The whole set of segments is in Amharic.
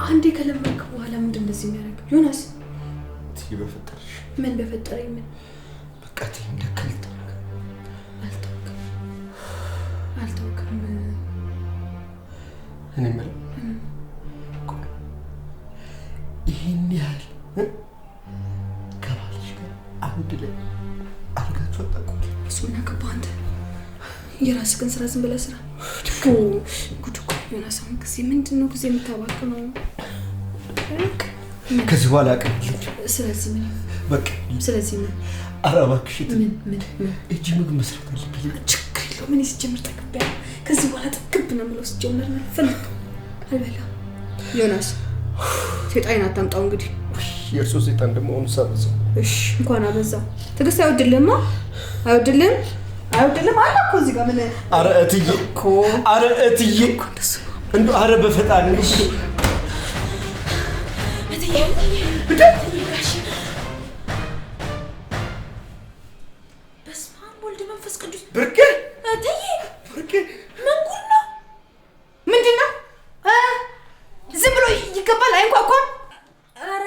አንዴ ከለመድክ በኋላ ምንድን እንደዚህ የሚያደርግ ዮናስ? እትዬ በፈጠረሽ። ምን በፈጠረኝ? ምን? በቃ ተይኝ፣ ለካ አልተውክም። አልተውክም፣ አልተውክም። እኔ የምለው ቆይ፣ ይሄን ያህል ከባልሽ ጋር አንድ ላይ አድርጋችሁ አታውቁም? እሱ ምን አገባህ አንተ? የራስህን ስራ ዝም ብለህ ስራ። ጉድ እኮ ዮናስ። አሁን ጊዜ ምንድን ነው ጊዜ የምታባክነው? ከዚህ በኋላ አቅም የለኝም። ስለዚህ ምን? በቃ። ስለዚህ ምን? ኧረ እባክሽ እትዬ፣ ምን ምን ምን? እጅ ምግብ መስራት አለብኝ። ችግር የለውም። እኔ ሲጀምር ጠግቤያለሁ። ከዚህ በኋላ ጥግብ ነው የምለው። ሲጀምር ነው አልፈልግም፣ አልበላም። ዮናስ ሴጣን አታምጣው እንግዲህ። የእርሶ ሴጣን ደግሞ አሁን ሳበዛው። እሺ እንኳን አበዛው። ትዕግስት አይወድልህማ፣ አይወድልህም፣ አይወድልህም አለ እኮ እዚህ ጋር ምን? ኧረ እትዬ፣ እኮ። ኧረ እትዬ፣ እኮ እንደሱ ነው። እንደው ኧረ በፈጣሪ። እትዬ፣ ጋሼ፣ በስመ አብ ወልድ መንፈስ ቅዱስ። ብርቄ! እትዬ! ብርቄ! ምን ጉድ ነው? ምንድን ነው? ዝም ብሎ ይገባል? አይንኳኳም? ኧረ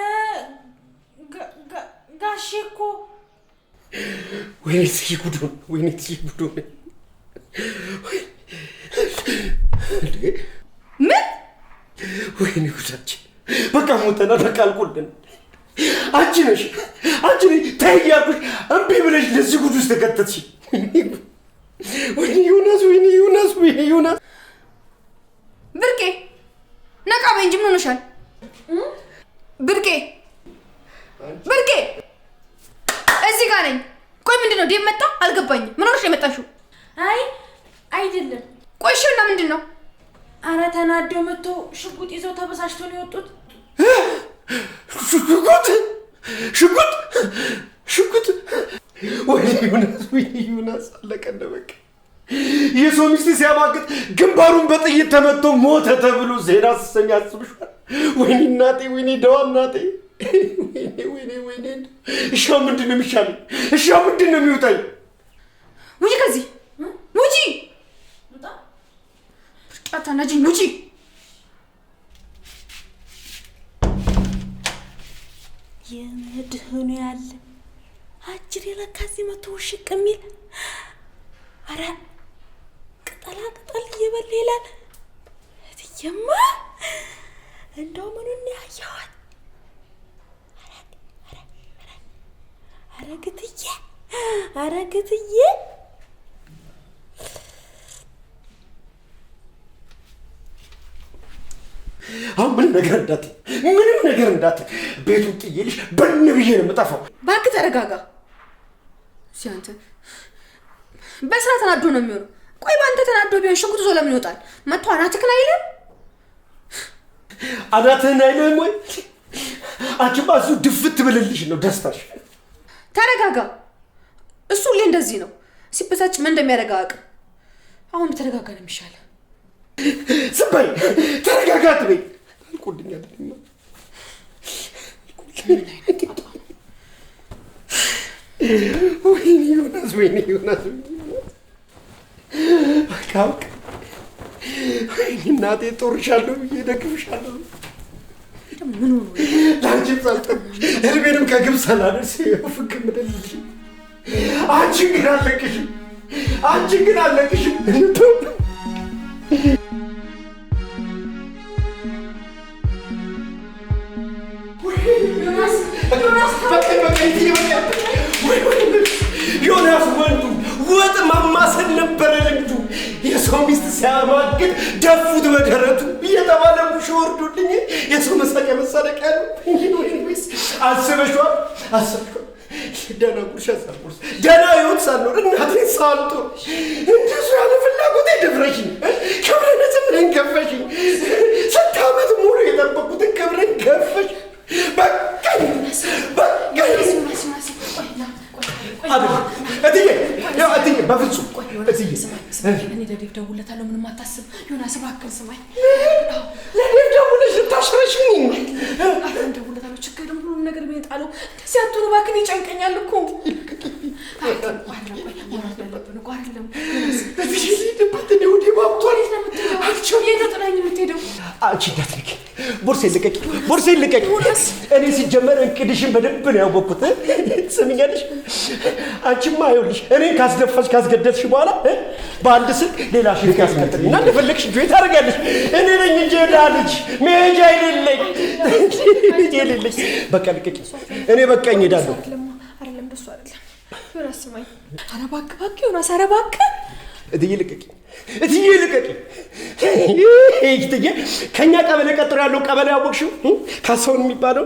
ጋሼ እኮ። ወይኔ እትዬ ጉድ ሆነ። ወይኔ እትዬ ጉድ ሆነ። እንዴ! ምን? ወይኔ ጉዳችን! በቃ ሞተናል። በቃ አልቆልን። አንቺ ነሽ፣ አንቺ ነሽ ተይ እያልኩሽ እምቢ ብለሽ ለዚህ ጉድ ውስጥ ተከተትሽ። ወይኔ ዮናስ፣ ወይኔ ዮናስ፣ ወይኔ ዮናስ። ብርቄ ነቃ በይ እንጂ ምን ሆነሻል? ብርቄ፣ ብርቄ፣ እዚህ ጋር ነኝ። ቆይ ምንድን ነው ዴቭ መጣ? አልገባኝም። ምን ሆነሽ ነው የመጣሽው? አይ አይደለም። ቆይ እሺ፣ እና ምንድን ነው? ኧረ ተናደው መጥቶ ሽጉጥ ይዘው ተበሳጭተው ነው የወጡት። ሽጉጥ፣ ሽጉጥ፣ ሽጉጥ! ወይኔ ዮናስ፣ ወይኔ ዮናስ፣ አለቀን በቃ። የሰው ሚስት ሲያማግጥ ግንባሩን በጥይት ተመቶ ሞተ ተብሎ ዜና ስሰሚ አስብሻል? ወይኔ እናቴ፣ ወይኔ ደዋ እናቴ፣ ወይኔ ወይኔ ወይኔ! እሺ አሁን ምንድን ነው የሚሻለኝ? እሺ አሁን ምንድን ነው የሚውጠኝ? ውጪ ከዚህ ውጪ! ብርቄ አታናጂኝ፣ ውጪ! የመድህኑ ያለ አጅሬ ለካ እዚህ መቶ ውሽቅ የሚል፣ ኧረ ቅጠላ ቅጠል እየበላ ይላል። እትዬማ እንደው ምኑን ያየኋት? ኧረ ኧረ ኧረ ግትዬ፣ ኧረ ግትዬ! አሁን ምንም ነገር እንዳትይ፣ ምንም ነገር እንዳትይ። ቤቱን ጥዬልሽ በን ብዬ ነው የምጠፋው። እባክህ ተረጋጋ። እስኪ አንተ በስራ ተናዶ ነው የሚሆነው። ቆይ በአንተ ተናዶ ቢሆን ሽጉጥ ይዞ ለምን ይወጣል? መጥቶ አናትህን አይልም? አናትህን አይልህም ወይ? አንቺማ እሱ ድፍት ብልልሽ ነው ደስታሽ። ተረጋጋ። እሱ ሁሌ እንደዚህ ነው። ሲበሳጭ ምን እንደሚያደርግ አያውቅም። አሁን ተረጋጋ ነው የሚሻለው። ዝም በይ፣ ተረጋጋ አትበይ። አልቆልኛል። እኔማ። ምን አይነት ጣጣ ነው? ወይኔ ዮናስ፣ ወይኔ ዮናስ፣ ወይኔ ዮናስ። በቃ በቃ። ወይኔ እናቴ፣ ጦርሻለሁ ብዬ ደግፍሻለሁ። ደግሞ ምን ሆኖ ነው? ለአንቺም ሳልጠቅምሽ እድሜንም ከግብ ሳላደርስ ይኸው ፍቅር ምደልሽ። አንቺን ግን አለቅሽም፣ አንቺን ግን አለቅሽም። ዮናስ ወንዱ ወጥ ማማሰል ነበረ ልምዱ። የሰው ሚስት ሲያማግጥ ደፉት በደረቱ እየተባለ ሙሾ ወርዶልኝ የሰው መሳቂያ መሳለቂያ ነው። አስበሽዋል? አስበሽዋል? ደህና ጉርሻ ሳልጎርስ፣ ደህና ህይወት ሳልኖር፣ እናቴን ሳልጦር እንደሱ ያለ ፍላጎቴ ደፍረሽኝ፣ ክብረ ንጽሕናዬን ገፈሽኝ። ስንት ዓመት ሙሉ የጠበቁትን ክብሬን ገፈሽ። በቃኝ፣ በቃኝ። አይደለም እትዬ፣ ያው እትዬ፣ በፍጹም እትዬ። እኔ ለዴቭ ደውለታለሁ። ምንም አታስብ ዮናስ፣ እባክህን ስማኝ። ለዴቭ ደውለሽ ልታሽረሽኝ? አሁን ደውለታለሁ። ችግር የለም፣ ሁሉም ነገር ጣለው። እንደዚህ አትሁን እባክህን፣ ይጨንቀኛል እኮ። ማውራት ያለብን እኮ አይደለም። እትዬ ልሂድበት፣ እኔ ወደ ባብቷል። የት ነው ጥላኝ የምትሄደው? አንቺ እንዳትነኪኝ፣ ቦርሴን ልቀቂ፣ ቦርሴን ልቀቂ። እኔ ሲጀመር እንቅድሽን በደንብ ነው ያወቅኩት። ትሰሚኛለሽ? አንቺማ ይኸውልሽ እኔን ካስደፋሽ ካስገደልሽ በኋላ በአንድ ስልክ ሌላ ሼፍ ያስቀጥልና እንደፈለግሽ enjoy ታደርጊያለሽ። እኔ ነኝ እንጂ የድሀ ልጅ መሄጃ የሌለኝ የሌለኝ። በቃ ልቀቂ። እኔ በቃኝ፣ እሄዳለሁ። አይደለም እንደሱ አይደለም። ዮናስ ስማኝ። ኧረ እባክህ እባክህ ዮናስ፣ ኧረ እባክህ እትዬ ልቀቂ፣ እትዬ ልቀቂ። እትዬ ከኛ ቀበሌ ቀጥሮ ያለው ቀበሌ ያወቅሽው ካሳሁን የሚባለው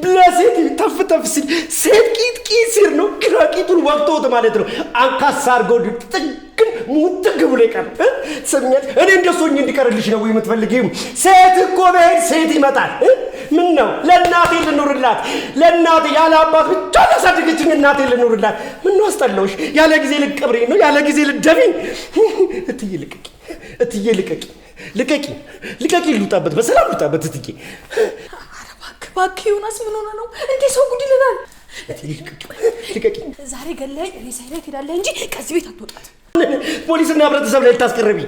ለሴት ተፍ ተፍ ሲል ሴት ቂጥ ቂጥ ሲል ነው ግራ ቂጡን ወቅቶት ማለት ነው። አንካሳ አድርገው ጥግን ሙጥግ ብሎ ይቀር። ትሰሚኛለሽ? እኔ እንደሱ ሆኜ እንዲቀርልሽ ነው የምትፈልጊው? ሴት እኮ በሄድ ሴት ይመጣል። ምን ነው ለእናቴ ልኑርላት፣ ለእናቴ ያለ አባት ብቻ ያሳደገችኝ እናቴ ልኑርላት። ምን ነው አስጠላሁሽ? ያለ ጊዜ ልቀብሪኝ ነው? ያለ ጊዜ ልደፊኝ? እትዬ ልቀቂ፣ እትዬ ልቀቂ፣ ልቀቂ፣ ልቀቂ። ልውጣበት፣ በሰላም ልውጣበት። እትዬ ኧረ እባክህ እባክህ ዮናስ ምን ሆነህ ነው እንዴ? ሰው ጉድ ይለናል። እትዬ ልቀቂ፣ ልቀቂ። ዛሬ ገለኸኝ ሬሳዬ ላይ ትሄዳለህ እንጂ ከዚህ ቤት አትወጣትም። ፖሊስና ህብረተሰብ ላይ ልታስቀርቢ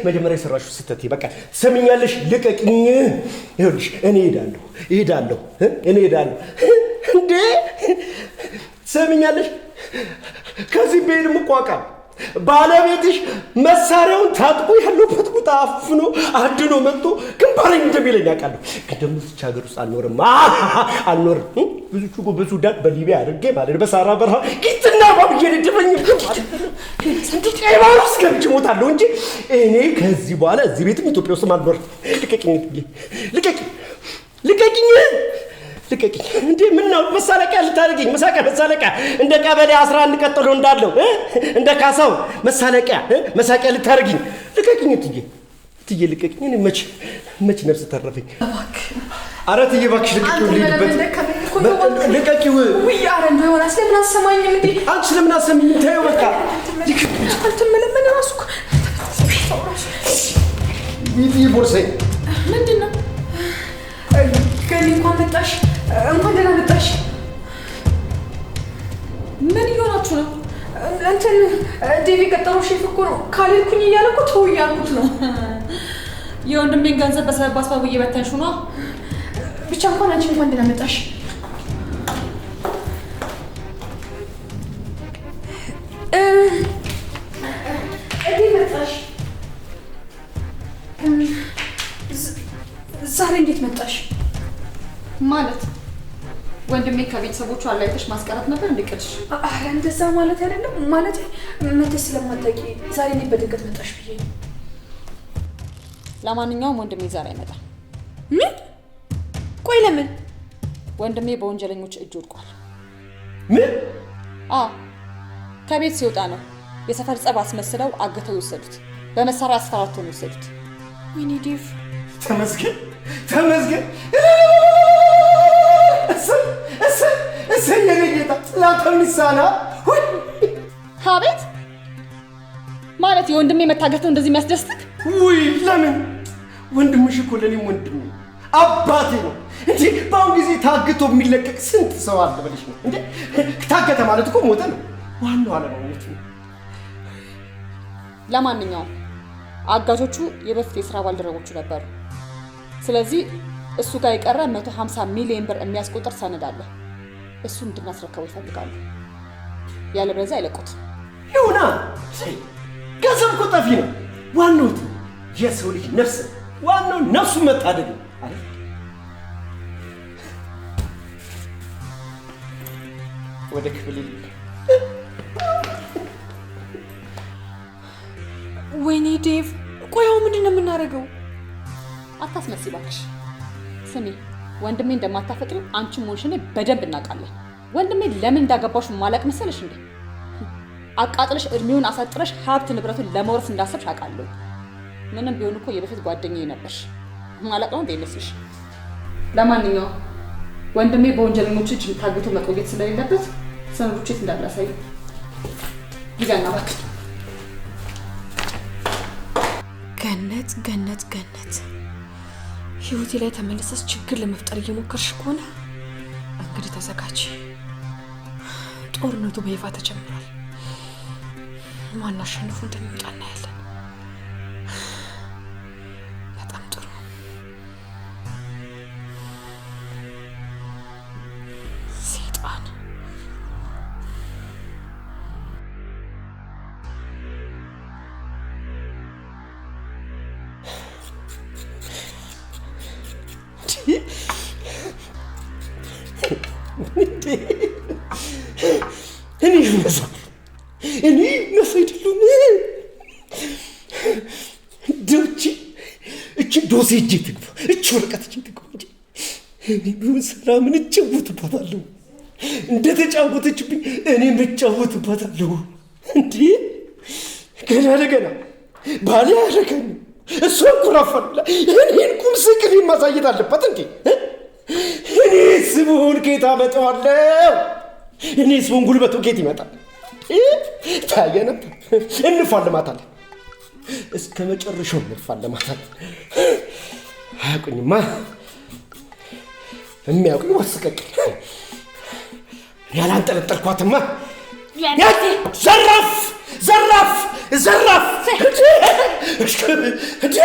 መጀመሪያ የሰራሽው ስህተት በቃ ትሰሚኛለሽ? ልቀቂኝ። ይኸውልሽ እኔ እሄዳለሁ፣ እሄዳለሁ፣ እኔ እሄዳለሁ። እንዴ ትሰሚኛለሽ? ከዚህ ብሄድም እኮ አውቃለሁ ባለቤትሽ መሳሪያውን ታጥቆ ያለበት ቦታ አፍኖ አድኖ መጥቶ ግንባሬን እንደሚለኝ አውቃለሁ። ግን ደግሞ እዚች ሀገር ውስጥ አልኖርም አልኖርም። ብዙ እኮ በሱዳን በሊቢያ አድርጌ ማለት ነው በሳራ በረሃ ቂጥና እባብ እየነደፈኝ ቀይ ባህር ውስጥ ገብቼ እሞታለሁ እንጂ እኔ ከዚህ በኋላ እዚህ ቤትም ኢትዮጵያ ውስጥም አልኖርም። ልቀቂኝ፣ ልቀቂኝ፣ ልቀቂኝ፣ ልቀቂኝ። እንዴ ምን ነው መሳለቂያ ልታደርጊኝ? መሳቂያ መሳለቂያ እንደ ቀበሌ 11 ቀጥሎ እንዳለው እንደ ካሳው መሳለቂያ መሳቂያ ልታደርጊኝ? ልቀቂኝ እትዬ፣ እትዬ ልቀቂኝ። እኔ መች መች ነፍስ ተረፈኝ። ኧረ እትዬ እባክሽ ልቀቂው፣ ልሂድበት። ልቀቂው። ውይ ኧረ እንደው ዮናስ ለምን አትሰማኝም እንዴ? አንቺ ለምን አትሰሚኝም? ተይው በቃ። አልትመለመን እራሱ እኮ እትዬ ቦርሳዬ ምንድን ነው? ገሊ እንኳን መጣሽ፣ እንኳን ደህና መጣሽ። ምን እየሆናችሁ ነው? እንትን ዴቪ የቀጠረው ሼፍ እኮ ነው። ካልሄድኩኝ እያለ እኮ ተው እያልኩት ነው። የወንድሜን ገንዘብ በሰበብ አስባቡ እየበተንሽው ነው። ብቻ እንኳን አንቺ እንኳን ደህና መጣሽ። እንዴት መጣሽ? ዛሬ እንዴት መጣሽ? ማለት ወንድሜ ከቤተሰቦቹ አለያይተሽ ማስቀረት ነበር እንዴ እቅድሽ? ኧረ እንደዛ ማለት አይደለም። ማለት መተሽ ስለማታውቂ ዛሬ እንዴት በድንገት መጣሽ ብዬ ነው። ለማንኛውም ወንድሜ ዛሬ አይመጣም። ምን? ቆይ ለምን? ወንድሜ በወንጀለኞች እጅ ወድቋል። ምን? አዎ ከቤት ሲወጣ ነው የሰፈር ጸብ አስመስለው አግተው የወሰዱት። በመሳሪያ አስፈራርተው ነው የወሰዱት። ወይኔ ዴቭ። ተመስገን ተመስገን። እሰይ እሰይ እሰይ የኔ ጌታ ጥላቷን ይሳና። አቤት ማለት የወንድሜ መታገት ነው እንደዚህ የሚያስደስትክ? ውይ ለምን? ወንድምሽ እኮ ለኔም ወንድሜ አባቴ ነው እንዴ። በአሁን ጊዜ ታግቶ የሚለቀቅ ስንት ሰው አለ ብለሽ ነው እንዴ? ታገተ ማለት እኮ ሞተ ነው። ዋናው አለማሞቱ ነው። ለማንኛውም አጋቾቹ የበፊት የስራ ባልደረቦቹ ነበሩ። ስለዚህ እሱ ጋር የቀረ 150 ሚሊዮን ብር የሚያስቆጥር ሰነድ አለ። እሱን እንድናስረከበው ይፈልጋሉ። ያለበለዚያ አይለቁትም። ይሁና፣ ገንዘብ እኮ ጠፊ ነው። ዋናው የሰው ልጅ ነፍስ፣ ዋናው ነፍሱን መታደግ ነው አይደል? ወደ ክፍል ልሂድ። ወይኔ ዴቭ፣ ቆይ አሁን ምንድን ነው የምናደርገው? አታስመስይ እባክሽ። ስሚ ወንድሜ እንደማታፈቅሪው አንቺም ሆንሽ እኔ በደንብ እናውቃለን። ወንድሜ ለምን እንዳገባሽ ማላቅ መሰለሽ እንዴ? አቃጥለሽ እድሜውን አሳጥረሽ ሀብት ንብረቱን ለመውረስ እንዳሰብሽ አውቃለሁ። ምንም ቢሆን እኮ የበፊት ጓደኛዬ ነበርሽ። ማላቅ ነው እንዴ ይመስልሽ? ለማንኛውም ወንድሜ በወንጀለኞች እጅ ታግቶ መቆየት ስለሌለበት ሰነዶች የት እንዳለ አሳይኝ። ጊዜ አናባክን። ገነት ገነት ገነት፣ ህይወቴ ላይ ተመልሰሽ ችግር ለመፍጠር እየሞከርሽ ከሆነ እንግዲህ ተዘጋጂ። ጦርነቱ በይፋ ተጀምሯል። ማን አሸንፎ እንደሚወጣ እናያለን። እኔ ዮናስ እኔ ዮናስ አይደለሁም። እንደው እቺ ዶሴ እጄ ትግባ፣ እቺ ወረቀት እጄ ትግባ እንጂ እኔ ቢሆን ሰላምን እጫወትባታለሁ። እንደተጫወተችብኝ እኔም እጫወትባታለሁ። እንዴ ገና ለገና ባሌ ያደረገኝ እሷ ኩራፋል። እኔን ቁም ስቅሌን ማሳየት አለባት እንዴ? እኔስ ብሆን ከየት አመጣዋለሁ? እኔስ ብሆን ጉልበቱ ከየት ይመጣል? ታየነ እንፋለማታለን፣ እስከ መጨረሻው እንፋለማታለን። አያውቁኝማ፣ የሚያውቁኝ ወስቀቅ ያላንጠለጠልኳትማ። ዘራፍ ዘራፍ ዘራፍ! እንዴ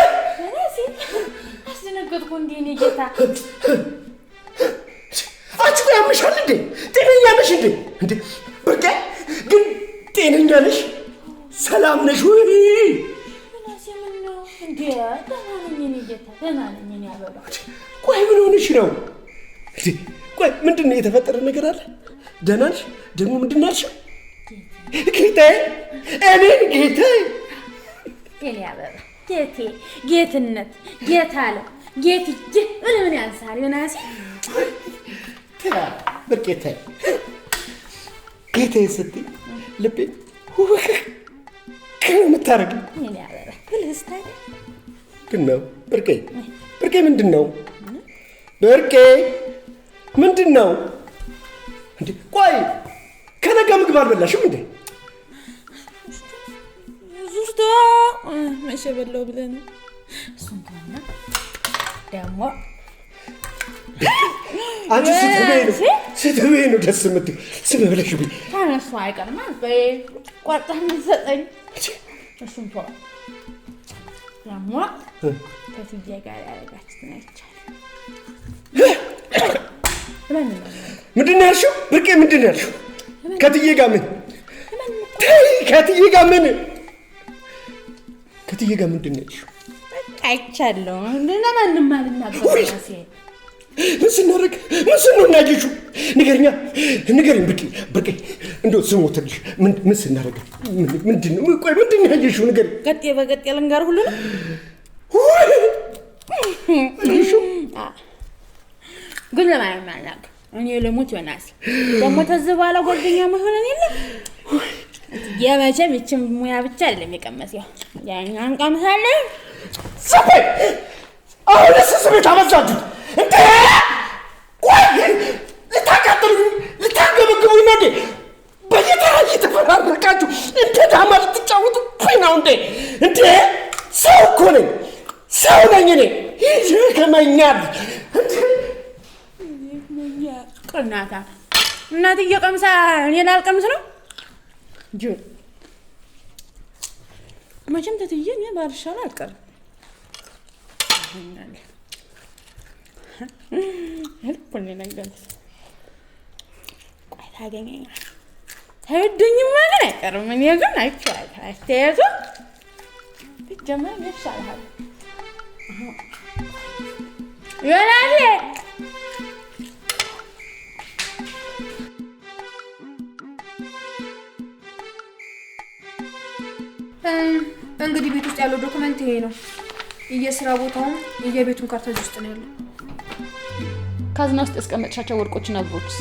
አስደነገጥኩ። እንዴ እኔ ጌታ አንቺ ቆይ ያምሻል እንዴ? ጤነኛ ነሽ እንዴ? እንዴ ብርቄ ግን ጤነኛ ነሽ? ሰላም ነሽ ወይ? ምናሴ ምን ነው እንዴ? ደህና ነኝ እኔ ጌታ፣ ደህና ነኝ እኔ አበባ። ቆይ ምን ሆነሽ ነው? እንዴ ቆይ ምንድን ነው የተፈጠረ ነገር አለ? ደህና ነሽ? ደግሞ ምንድን ነው ያልሽው? ጌታዬ እኔን ጌታዬ የኔ አበባ ጌቴ፣ ጌትነት፣ ጌታ አለ ጌትዬ ምን ምን ያንሳል ዮናሴ? ብርቄ ተይ ጌታዬ ስትይ ልቤ ውክክ ነው የምታደርጊው። የኔ አበባ ብልህስ ታዲያ ግን ነው ብርቄ፣ ብርቄ ምንድን ነው ብርቄ ምንድን ነው እንዴ? ቆይ ከነጋ ምግብ አልበላሽም እንዴ? ዙርቶ መቼ በላው ብለህ ነው? እሱን ተውና ደግሞ አንቺ ስትበይ ነው ደስ የምትይው። ስም ብለሽ ብይ። ተነሱ አይቀርም በይ ቆርጠህ የምትሰጠኝ እሱን ተው። ደግሞ ከትዬ ጋር ያደረጋችሁትን አይቻለሁ። ምንድን ነው ያልሽው ብርቄ? ምንድን ነው ያልሽው? ከትዬ ጋር ምን? ተይ ከትዬ ጋር ምን? ከትዬ ጋር ምንድን ነው ያልሽው? በቃ አይቻለሁ። ለማንም አልናገርም። ምን ስናደርግ ምን ስንሆን ያየሽው? ንገሪኛ፣ ንገሪኝ ብርቄ፣ ብርቄ እንደው ስሞትልሽ ምን ስናደርግ ምንድን ነው? ቆይ ምንድን ነው ያየሽው? ንገሪኝ። ገጤ በገጤ ልንገር ሁሉንም። አየሽው? ግን ለማንም አልናገርም። እኔ ልሙት ዮናስ። ደግሞ ተዚህ በኋላ ጓደኛ መሆነን የለም። የመቼም ይችን ሙያ ብቻ አይደለም የቀመሰው፣ ያኛን ቀምሳለን። ዝም በይ! አሁንስ ስሜት አበዛችሁት እንዴ! ቆይ ልታቃጥሉኝ ልታንገበግቡኝ ነው እንዴ? በየተራ እየተፈራረቃችሁ እንደ ዳማ ልትጫወቱብኝ ነው እንዴ? እንዴ ሰው እኮ ነኝ፣ ሰው ነኝ እኔ። ይደክመኛል። ቅናታ እናትዬ ቀምሳ እኔ ላልቀምስ ነው? ጅል መቼም ተትዬ እኔ ባልሻል አልቀርም። ልኩን የነገሩት። ቆይ ታገኘኛለህ። አይወደኝማ ግን አይቀርም። እኔ ግን አይቼዋለሁ። አስተያየቱ ቢጀመር ይሻልሃል ዮናሴ። እንግዲህ ቤት ውስጥ ያለው document ይሄ ነው። የስራ ቦታውም የቤቱን ካርታ እዚህ ውስጥ ነው ያለው። ካዝና ውስጥ ያስቀመጥሻቸው ወርቆችና ብሮችስ?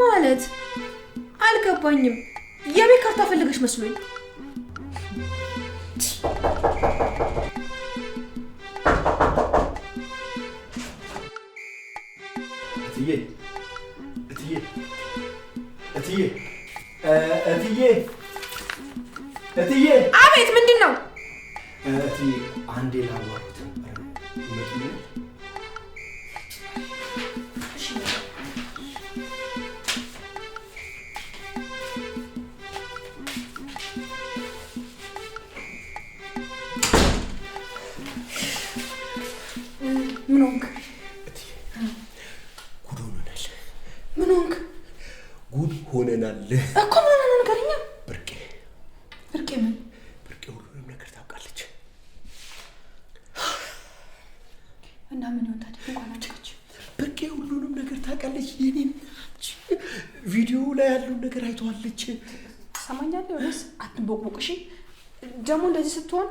ማለት አልገባኝም። የቤት ካርታ ፈልገሽ መስሎኝ። እትዬ እትዬ እትዬ እትዬ እትዬ! አቤት፣ ምንድን ነው? እትዬ አንዴ ላዋሩት ነበር። ይመጡልኛል? ምን ሆንክ? እትዬ ጉድ ሆነናል። ምን ሆንክ? ጉድ ሆነናል እኮ። ምን ሆነህ ነው? ንገረኛ። ብርቄ ብርቄ ምን? ብርቄ ሁሉንም ነገር ታውቃለች። እና ነገር አይተዋለች። ትሰማኛለህ ዮናስ? አትንቦቅቦቅ እሺ። ደግሞ እንደዚህ ስትሆን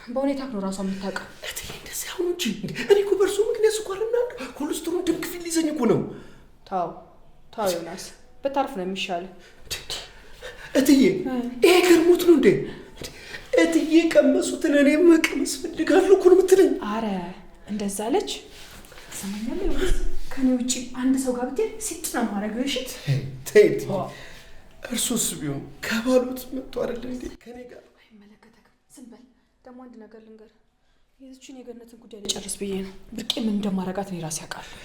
በሁኔታ ነው ራሷ የምታውቀው። እትዬ እንደዚህ አሁን እንጂ እኔ እኮ በእርሱ ምክንያት ስኳርና ኮሌስትሮል፣ ደም ግፊት ሊይዘኝ እኮ ነው። ተው ተው ዮናስ፣ ብታርፍ ነው የሚሻለው። እትዬ ይሄ ገርሞት ነው እንዴ? እትዬ ቀመሱትን እኔ መቀመስ ፈልጋለሁ እኮ ነው የምትለኝ። አረ እንደዛ አለች። ትሰማኛለህ ዮናስ? ከኔ ውጭ አንድ ሰው ጋር ብትሄድ ሲጥ ነው የማደርገው። እሺ ተይ እትዬ፣ እርሶስ ቢሆን ከባሉት መጥቶ አይደለ እንዴ ከኔ ጋር? አይመለከተክም። ዝም በል። ደግሞ አንድ ነገር ልንገርህ፣ የዚችን የገነትን ጉዳይ ልጨርስ ብዬ ነው። ብርቄ ምን እንደማደርጋት እኔ ራሴ አውቃለሁ።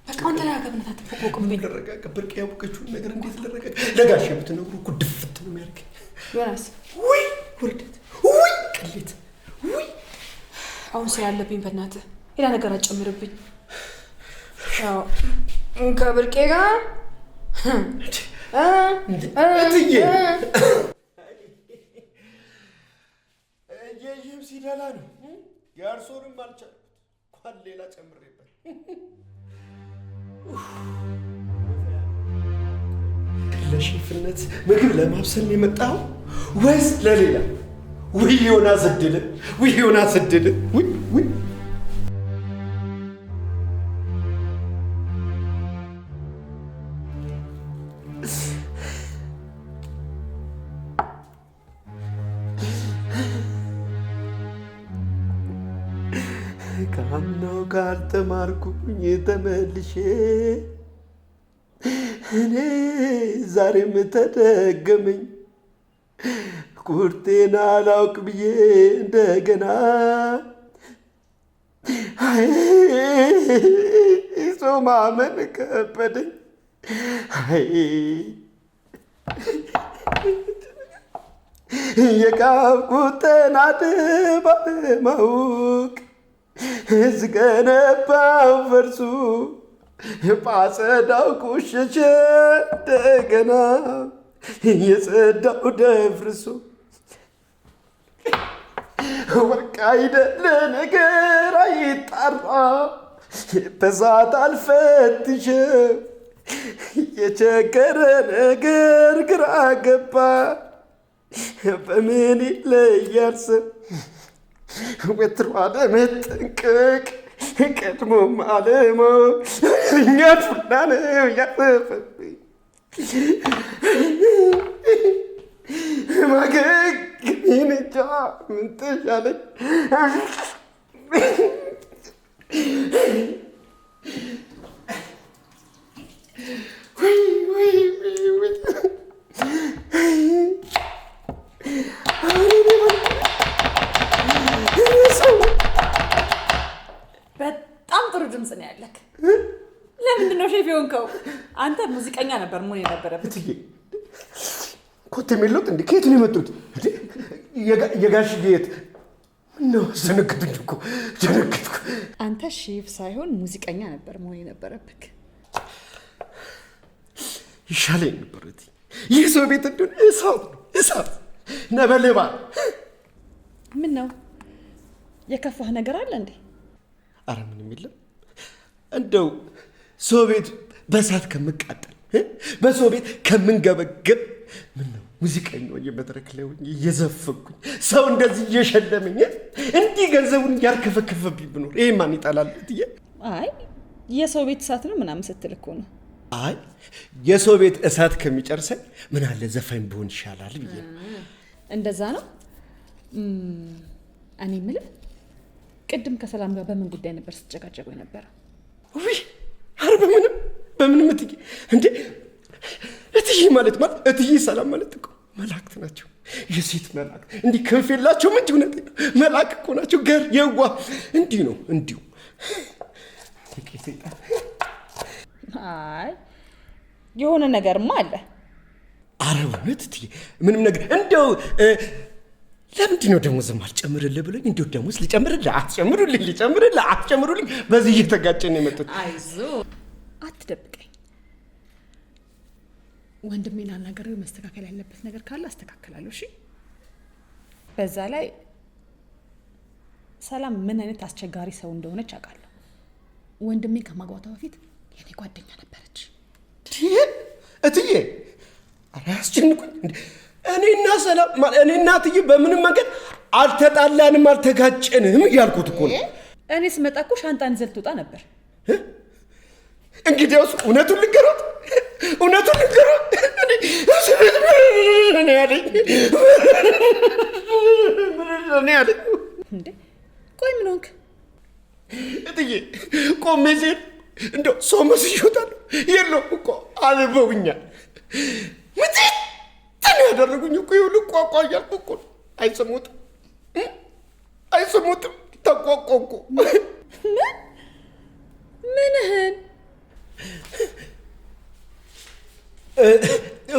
በቃ አሁን ተረጋጋ፣ በእናትህ አትፎቅፎቅብኝ። ልረጋጋ? ብርቄ ያወቀችውን ነገር እንዴት ልረጋጋ? ለጋሼ ብትነግሩ እኮ ድፍት ነው የሚያደርገኝ። ዮናስ ውይ ውርደት፣ ውይ ቅሌት፣ ውይ አሁን ስራ አለብኝ። በእናትህ ሌላ ነገር አትጨምርብኝ። ያው ከብርቄ ጋር እትዬ እየይህም ሲደላ ነው። የእርሶንም አልቻልኩት እንኳን ሌላ ጨምሬበት። ለሼፍነት ምግብ ለማብሰል ነው የመጣኸው ወይስ ለሌላ? ውይ ዮናስ እድል፣ ውይ ዮናስ እድል፣ ውይ ውይ። ካምናው ካልተማርኩኝ ተመልሼ እኔ ዛሬም ተደገመኝ፣ ቁርጤን አላውቅ ብዬ እንደገና አይ ሰው ማመን ከበደኝ። አይ የቃብኩትን ባለማወቅ ስገነባው ፈርሱ ባጸዳው ቆሸሸ እንደገና የጸዳው ደፍርሶ ወርቅ አይደለ ነገር አይጣራ በዛት አልፈትሽም የቸገረ ነገር ግራ ገባ በምን ይለያል ሰው ወትሮ አለመጠንቀቅ ቀድሞ አለማወቅ እኛ ዱላ ነው ያጠፈብኝ ማገገሜን እንጃ ምን ተሻለኝ። ውይ ውይ ውይ ውይ በጣም ጥሩ ድምፅ ነው ያለክ። ለምንድን ነው ሼፍ የሆንከው? አንተ ሙዚቀኛ ነበር መሆን የነበረብህ። እትዬ ኮቴ የሚለውጥ እንዴ? ከየት ነው የመጡት? እንዴ የጋሽዬ የት? ምነው አስደነገጡኝ እኮ ደነገጥኩ። አንተ ሼፍ ሳይሆን ሙዚቀኛ ነበር መሆን የነበረብህ። ይሻለኝ ነበር እትዬ። ይህ ሰው ቤት እንዲሆን እሳት ነው እሳት ነበልባል። ምን ነው የከፋህ ነገር አለ እንዴ? አረ ምንም የለም። እንደው ሰው ቤት በእሳት ከምቃጠል በሰው ቤት ከምንገበገብ ምን ነው ሙዚቀኛ ሆኜ መድረክ ላይ ሆኜ እየዘፈንኩኝ ሰው እንደዚህ እየሸለመኝ እንዲህ ገንዘቡን እያርከፈከፈብኝ ብኖር ይሄ ማን ይጠላል እትዬ? አይ የሰው ቤት እሳት ነው ምናምን ስትል እኮ ነው። አይ የሰው ቤት እሳት ከሚጨርሰኝ ምን አለ ዘፋኝ ብሆን ይሻላል ብዬ ነው። እንደዛ ነው። እኔ የምልህ ቅድም ከሰላም ጋር በምን ጉዳይ ነበር ስትጨቃጨቁ የነበረው? ውይ ኧረ በምንም በምንም እትዬ። እንዴ እትዬ ማለት ማለት እትዬ ሰላም ማለት እኮ መላእክት ናቸው። የሴት መላእክት እንዲህ ክንፍ የላቸውም እንጂ እውነቴን ነው መልአክ እኮ ናቸው። ገር የዋ እንዲህ ነው እንዲሁ። ሰይጣን። አይ የሆነ ነገርማ አለ። ኧረ እውነት እትዬ ምንም ነገር እንደው ለምንድን ነው ደሞዝ አልጨምርልህ ብሎኝ እንደው ደሞዝ ልጨምርልህ አትጨምሩልኝ ልጨምርልህ አትጨምሩልኝ በዚህ እየተጋጨን ነው የመጡት። አይዞህ አትደብቀኝ። ወንድሜን አናግሬው መስተካከል ያለበት ነገር ካለ አስተካክላለሁ። እሺ። በዛ ላይ ሰላም ምን አይነት አስቸጋሪ ሰው እንደሆነች አውቃለሁ። ወንድሜን ከማግባቷ በፊት የኔ ጓደኛ ነበረች። እትዬ ኧረ አያስጨንቁኝ። እኔና ሰላም እኔና እትዬ በምንም መንገድ አልተጣላንም አልተጋጨንም እያልኩት እኮ ነው። እኔ ስመጣ እኮ ሻንጣን ይዘህ ልትወጣ ነበር። እንግዲያውስ እውነቱን ልንገሮት፣ እውነቱን ልንገሮት እኔ ያለኝ እኔ ያለኝ እንዴ ቆይ ምን ሆንክ? እትዬ ቆሜ ስሄድ እንደው ሰው መስዬ እወጣለሁ። የለውም እኮ አልበውኛል። ምጥጥ ነው ያደረጉኝ እኮ ይኸውልህ፣ ቋቋ እያልኩ እኮ ነው። አይሰሙትም አይሰሙትም። ተቋቋኩ። ምን ምንህን?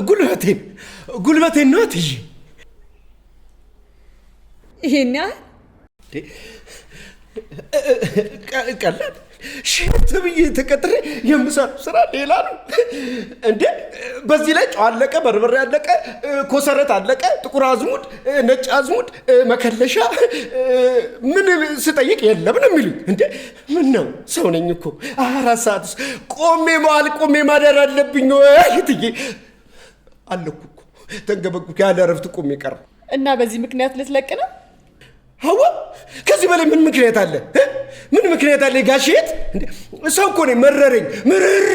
ጉልበቴን ጉልበቴን ነው እትዬ። ይሄን ያህል ቀላል ሼፍ ብዬ ተቀጥሬ የምሰራው ስራ ሌላ ነው እንዴ። በዚህ ላይ ጨው አለቀ፣ በርበሬ አለቀ፣ ኮሰረት አለቀ፣ ጥቁር አዝሙድ፣ ነጭ አዝሙድ፣ መከለሻ ምን ስጠይቅ የለም ነው የሚሉኝ። እንዴ ምን ነው ሰው ነኝ እኮ 4 ሰዓት ውስጥ ቆሜ መዋል ቆሜ ማደር አለብኝ ወይ እትዬ? አለኩ እኮ ተንገበግብኩ፣ ያለ እረፍት ቆሜ ቀረ። እና በዚህ ምክንያት ልትለቅ ነው? አዋ ከዚህ በላይ ምን ምክንያት አለ? ምን ምክንያት አለ? ጋሼት ሰው እኮ ነኝ። መረረኝ፣ ምርር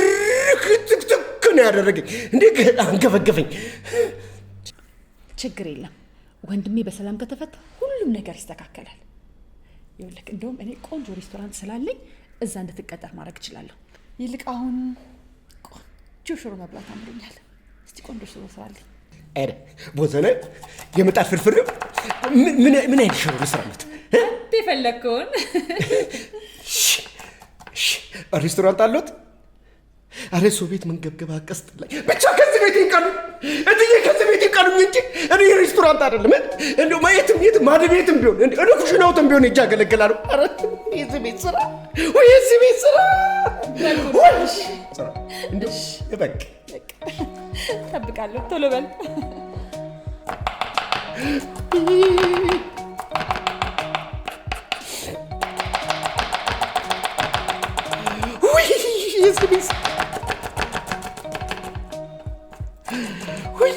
ትክትክ ነው ያደረገኝ። እንዴ አንገፈገፈኝ። ችግር የለም ወንድሜ በሰላም ከተፈታ ሁሉም ነገር ይስተካከላል። ይኸውልህ እንደውም እኔ ቆንጆ ሬስቶራንት ስላለኝ እዛ እንድትቀጠር ማድረግ እችላለሁ። ይልቅ አሁን ቆንጆ ሽሮ መብላት አምሮኛል። እስቲ ቆንጆ ሽሮ ስራልኝ። ኧረ ቦዘነ የምጣድ ፍርፍር ምን ምን አይነት ሽሮ ልስራለት? የፈለግከውን። ሬስቶራንት አለዎት? ኧረ ሰው ቤት መንገብገብ አቀስጥላኝ። ብቻ ከዚህ ቤት ይንቀሉኝ እትዬ፣ ከዚህ ቤት ይንቀሉኝ እንጂ እኔ ሬስቶራንት አይደለም እንደው የትም የትም ማድ ቤትም ቢሆን እኔ ኩሽናውትም ቢሆን ሄጄ አገለግላለሁ። ኧረ የዚህ ቤት ስራ ወይ የዚህ ቤት ስራ ወይ ስራ እንደው በቃ እጠብቃለሁ። ቶሎ በል። ውይ የዚህ ቤት ስራ ውይ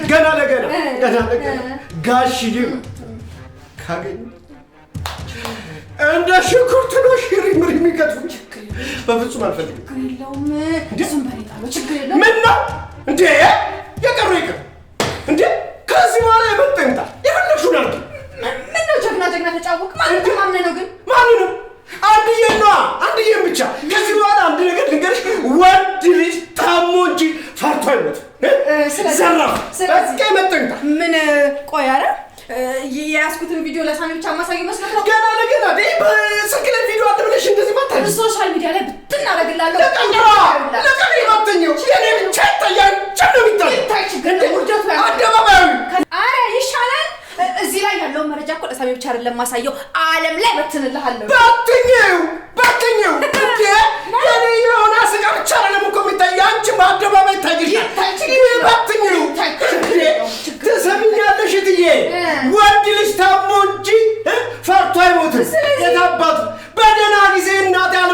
ገና ለገና ገና ለገና ጋሽዬ ካገኙ እንደ ሽንኩርት ነው ሽሪምሪ የሚከትፉኝ። በፍጹም አልፈልግም። ምን ነው እንዴ? የቀረው ይቅር እንዴ? ከዚህ በኋላ የመጣ ይምጣ፣ የፈለግሽውን አድርጊ። ምነው ጀግና ጀግና ተጫወቅ? ማንንም አምነህ ነው ግን? ማንንም አንድዬን ነዋ፣ አንድዬን ብቻ። ከዚህ በኋላ አንድ ነገር ልንገርሽ፣ ወንድ ልጅ ታሞ እንጂ ፈርቶ አይሞትም። ዘራፍ በቃ የመጣ ይምጣ። ምን ቆይ፣ ኧረ የያዝኩትን ቪዲዮ ለሳሚ ብቻ ማሳየው መስሎት ነው? ገና ለገና በስልክ ላይ ቪዲዮ አለ ብለሽ እንደዚህ ማታለሽ። social media ላይ ብትን አደርግልሃለሁ። ለቀቅ የማተኘው የኔ ብቻ ይታያል። ነው የሚታየው አደባባዩ። ኧረ ይሻላል። እዚህ ላይ ያለውን መረጃ እኮ ለሳሚ ብቻ አይደለም ማሳየው፣ ዓለም ላይ በትንልሃለሁ። በትኜው በትኜው እንዴ የኔ የሆነ ስጋ ብቻ አይደለም እኮ የሚታየው፣ አንቺም በአደባባይ ይታይሻል። በትኜው ትሰሚኛለሽ እትዬ፣ ወንድ ልጅ ታሞ እንጂ ፈርቶ አይሞትም። የታባቱ በደህና ጊዜ እናቴ አልባ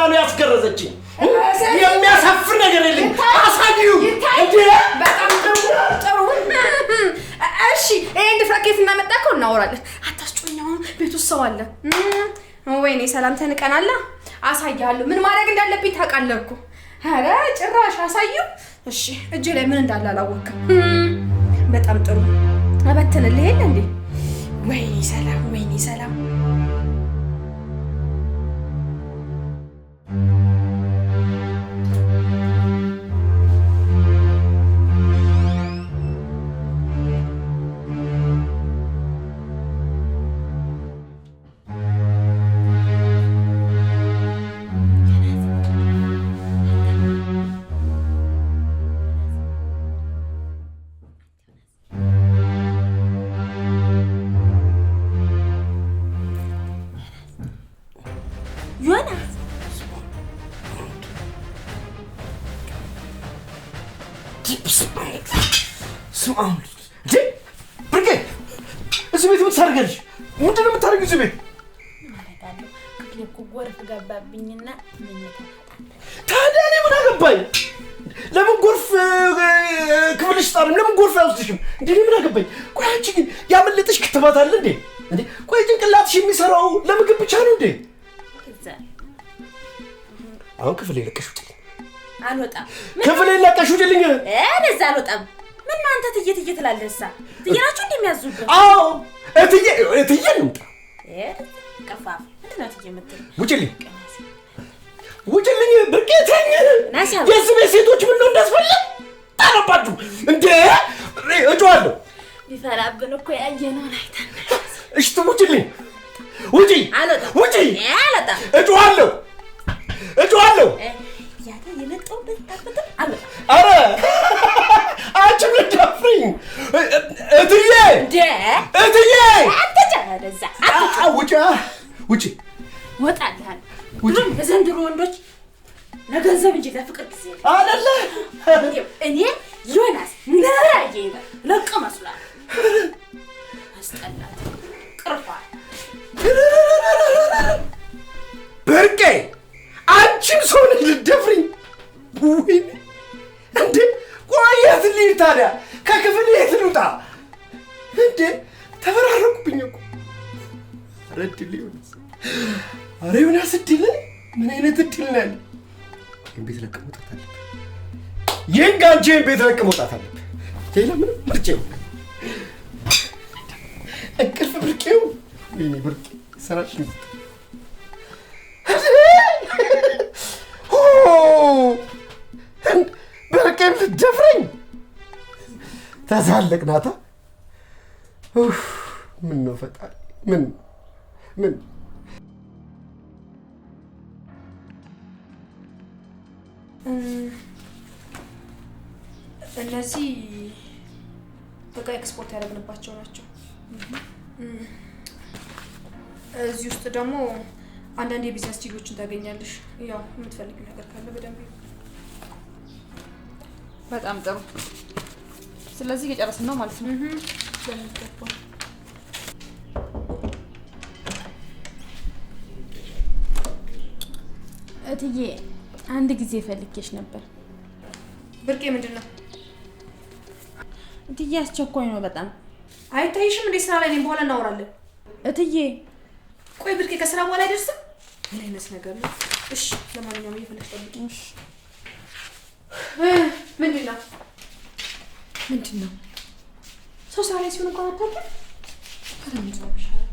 ነው ያስገረዘችኝ። የሚያሳፍር ነገር የለም። አሳዩ እንዴ! በጣም ጥሩ ጥሩ። እሺ ይሄን ድፍረት ከየት እንዳመጣከው እናወራለን። አታስጮኝ፣ አሁን ቤት ውስጥ ሰው አለ። ወይኔ ሰላም ተንቀናላ። አሳያለሁ፣ ምን ማድረግ እንዳለብኝ ታውቃለህ እኮ። ኧረ ጭራሽ አሳየው። እሺ እጄ ላይ ምን እንዳለ አላወቅም። በጣም ጥሩ እበትንልህ የለ እንዴ? ወይኔ ሰላም፣ ወይኔ ሰላም። ዮናስ ብርቄ፣ እዚህ ቤት ምን ታደርጊያለሽ? ምንድን ነው የምታደርጊው እዚህ ቤት? ክፍሌ እኮ ጎርፍ ገባብኝና መኝታ ታዲያ እኔ ምን አገባኝ? ለምን ጎርፍ ክፍልሽ ጣርም? ለምን ጎርፍ አይወስድሽም? እንዴ እኔ ምን አገባኝ? ቆይ አንቺ ግን ያመለጠሽ ክትባት አለ እንዴ? እንዴ ቆይ ጭንቅላትሽ የሚሰራው ለምግብ ብቻ ነው እንዴ? አሁን ክፍሌ ለቀሽ ውጭልኝ። አልወጣም። ክፍሌ ለቀሽ ውጭልኝ። እዛ አልወጣም። ምን ነው አንተ ትዬ ትዬ ትላለህ? እሳ ትዬ ናቸው እንደሚያዙብህ? አዎ እትዬ እትዬ እንምጣ። ቀፋፍ ምንድን ነው ትዬ የምትለው? ውጭልኝ ውጭልኝ። ብርቄ ተኝ። የዚህ ቤት ሴቶች ምን ነው እንዳስፈልግ ጣለባችሁ እንዴ? እጮሃለሁ። ቢፈራብን እኮ ያየነውን አይተን። እሺ ውጭልኝ። ውጪ ውጪ። አልወጣም። እጮሃለሁ እጮሃለሁ። ያታ የመጣሁበት ታበተ አልወጣም። ኧረ አንቺም ልትደፍሪኝ እትዬ እትዬ። አትጫ ውጪ ውጪ። እወጣልሃለሁ። ድሮም የዘንድሮ ወንዶች ለገንዘብ እንጂ ለፍቅር ጊዜ አይደለ። እኔ ዮናስ ነራዬ ለቅ መስሏል። አስጠላት ቅርፏል። ብርቄ አንቺም ሰው ነሽ ልትደፍሪኝ? ወይኔ እንዴ! ቆይ የት ልሂድ ታዲያ? ከክፍል የት ልውጣ እንዴ? ተፈራረቁብኝ እኮ። ኧረ እድል ዮናስ፣ ኧረ ዮናስ እድል፣ ምን አይነት እድል ነው ያለው? ይሄን ቤት ለቀህ መውጣት አለብህ። ይህን ጋንቺ ይሄን ቤት ለቀህ መውጣት አለብህ። ሌላ ምንም ምርጫ የለም። እንቅልፍ ብርቄው። ወይኔ ብርቄ ሰራሽ ነው። ብርቄም ልትደፍረኝ ተሳለቅናታ። ምን ነው ፈጣሪ፣ ምን ምን እነዚህ እቃ ኤክስፖርት ያደረግንባቸው ናቸው። እዚህ ውስጥ ደግሞ አንዳንድ የ business deal ኦችን ታገኛለሽ። ያው የምትፈልጊው ነገር ካለ በደንብ። በጣም ጥሩ። ስለዚህ እየጨረስን ነው ማለት ነው። በሚገባ። እትዬ አንድ ጊዜ ፈልጌሽ ነበር። ብርቄ ምንድን ነው? እትዬ አስቸኳይ ነው በጣም። አይታይሽም እንዴ? ስራ ላይ ነኝ፣ በኋላ እናወራለን። እትዬ ቆይ ብርቄ ከስራ በኋላ አይደርስም? ምን አይነት ነገር ነው? እሺ ለማንኛውም እየፈለግሽ ጠብቂኝ። ምንድን ነው ምንድን ነው? ሰው ስራ ላይ ሲሆን እንኳን አታውቅም። ኧረ ምንድን ነው የሚሻለው?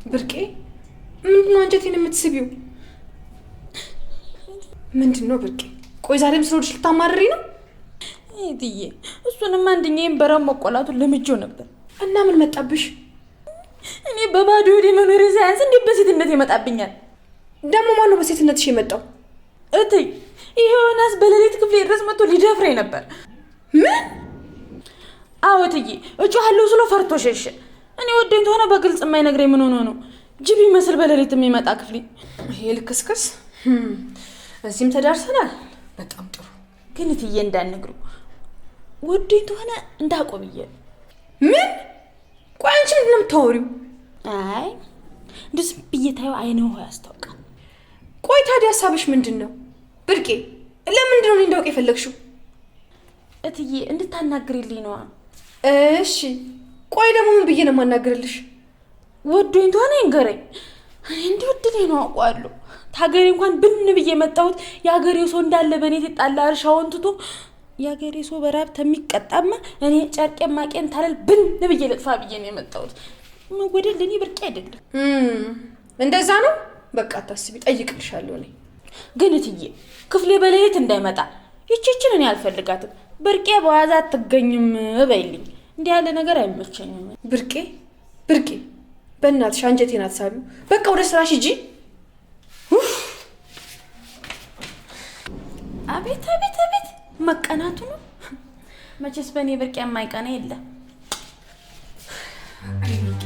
ብርቄ ምንድን ነው አንጀቴን የምትስቢው? ምንድን ነው ብርቄ? ቆይ ዛሬም ስለ ወድሽ ልታማርሪ ነው? እትዬ እሱንማ አንደኛዬን በረሃብ መቆላቱን ለምጄው ነበር። እና ምን መጣብሽ? እኔ በባዶ ሆዴ መኖሬ ሳያንስ እንዴት በሴትነት ይመጣብኛል? ደግሞ ማነው በሴትነትሽ የመጣው? እትዬ ይሄ ዮናስ በሌሊት ክፍሌ ድረስ መጥቶ ሊደፍረኝ ነበር። ምን? አዎ እትዬ እጮሃለሁ ስሎ ፈርቶ ሸሸ። እኔ ወደኝ ተሆነ በግልጽ የማይነግረኝ ምን ሆኖ ነው? ጅብ ይመስል በሌሊት የሚመጣ ክፍሌ። ይሄ ልክስክስ። እዚህም ተዳርሰናል። በጣም ጥሩ። ግን እትዬ እንዳትነግሩ ወዶኝ ተሆነ እንዳቆብዬ። ምን? ቆይ አንቺ ምንድን ነው የምታወሪው? አይ እንደው ዝም ብዬ ታየው አይነ ውሃ ያስታውቃል። ቆይ ታዲያ ሀሳብሽ ምንድን ነው ብርቄ? ለምንድን ነው እኔ እንዳውቅ የፈለግሽው? እትዬ እንድታናግሪልኝ ነዋ። እሺ ቆይ ደግሞ ምን ብዬ ነው የማናግርልሽ? ወዶኝ ተሆነ ይንገረኝ። እኔ እንደወደደኝ ነው አውቀዋለሁ። ታገሬ እንኳን ብን ብዬ የመጣሁት የአገሬው ሰው እንዳለ በእኔ የተጣላ እርሻውን ትቶ የአገሬ ሰው በራብ ተሚቀጣማ እኔ ጨርቄን ማቄን ታለል ብን ብዬ ልጥፋ ብዬ ነው የመጣሁት። መወደድ ለእኔ ብርቄ አይደለም። እንደዛ ነው። በቃ አታስቢ፣ ጠይቅልሻለሁ እኔ። ግን እትዬ ክፍሌ በሌሊት እንዳይመጣ ይቺችን እኔ አልፈልጋትም። ብርቄ በዋዛ አትገኝም በይልኝ። እንዲህ ያለ ነገር አይመቸኝም። ብርቄ ብርቄ፣ በእናትሽ አንጀቴን አትሳቢው። በቃ ወደ ስራሽ ሂጂ። አቤት አቤት አቤት፣ መቀናቱ ነው መቼስ። በእኔ ብርቄ የማይቀና የለም። አይ ብርቄ፣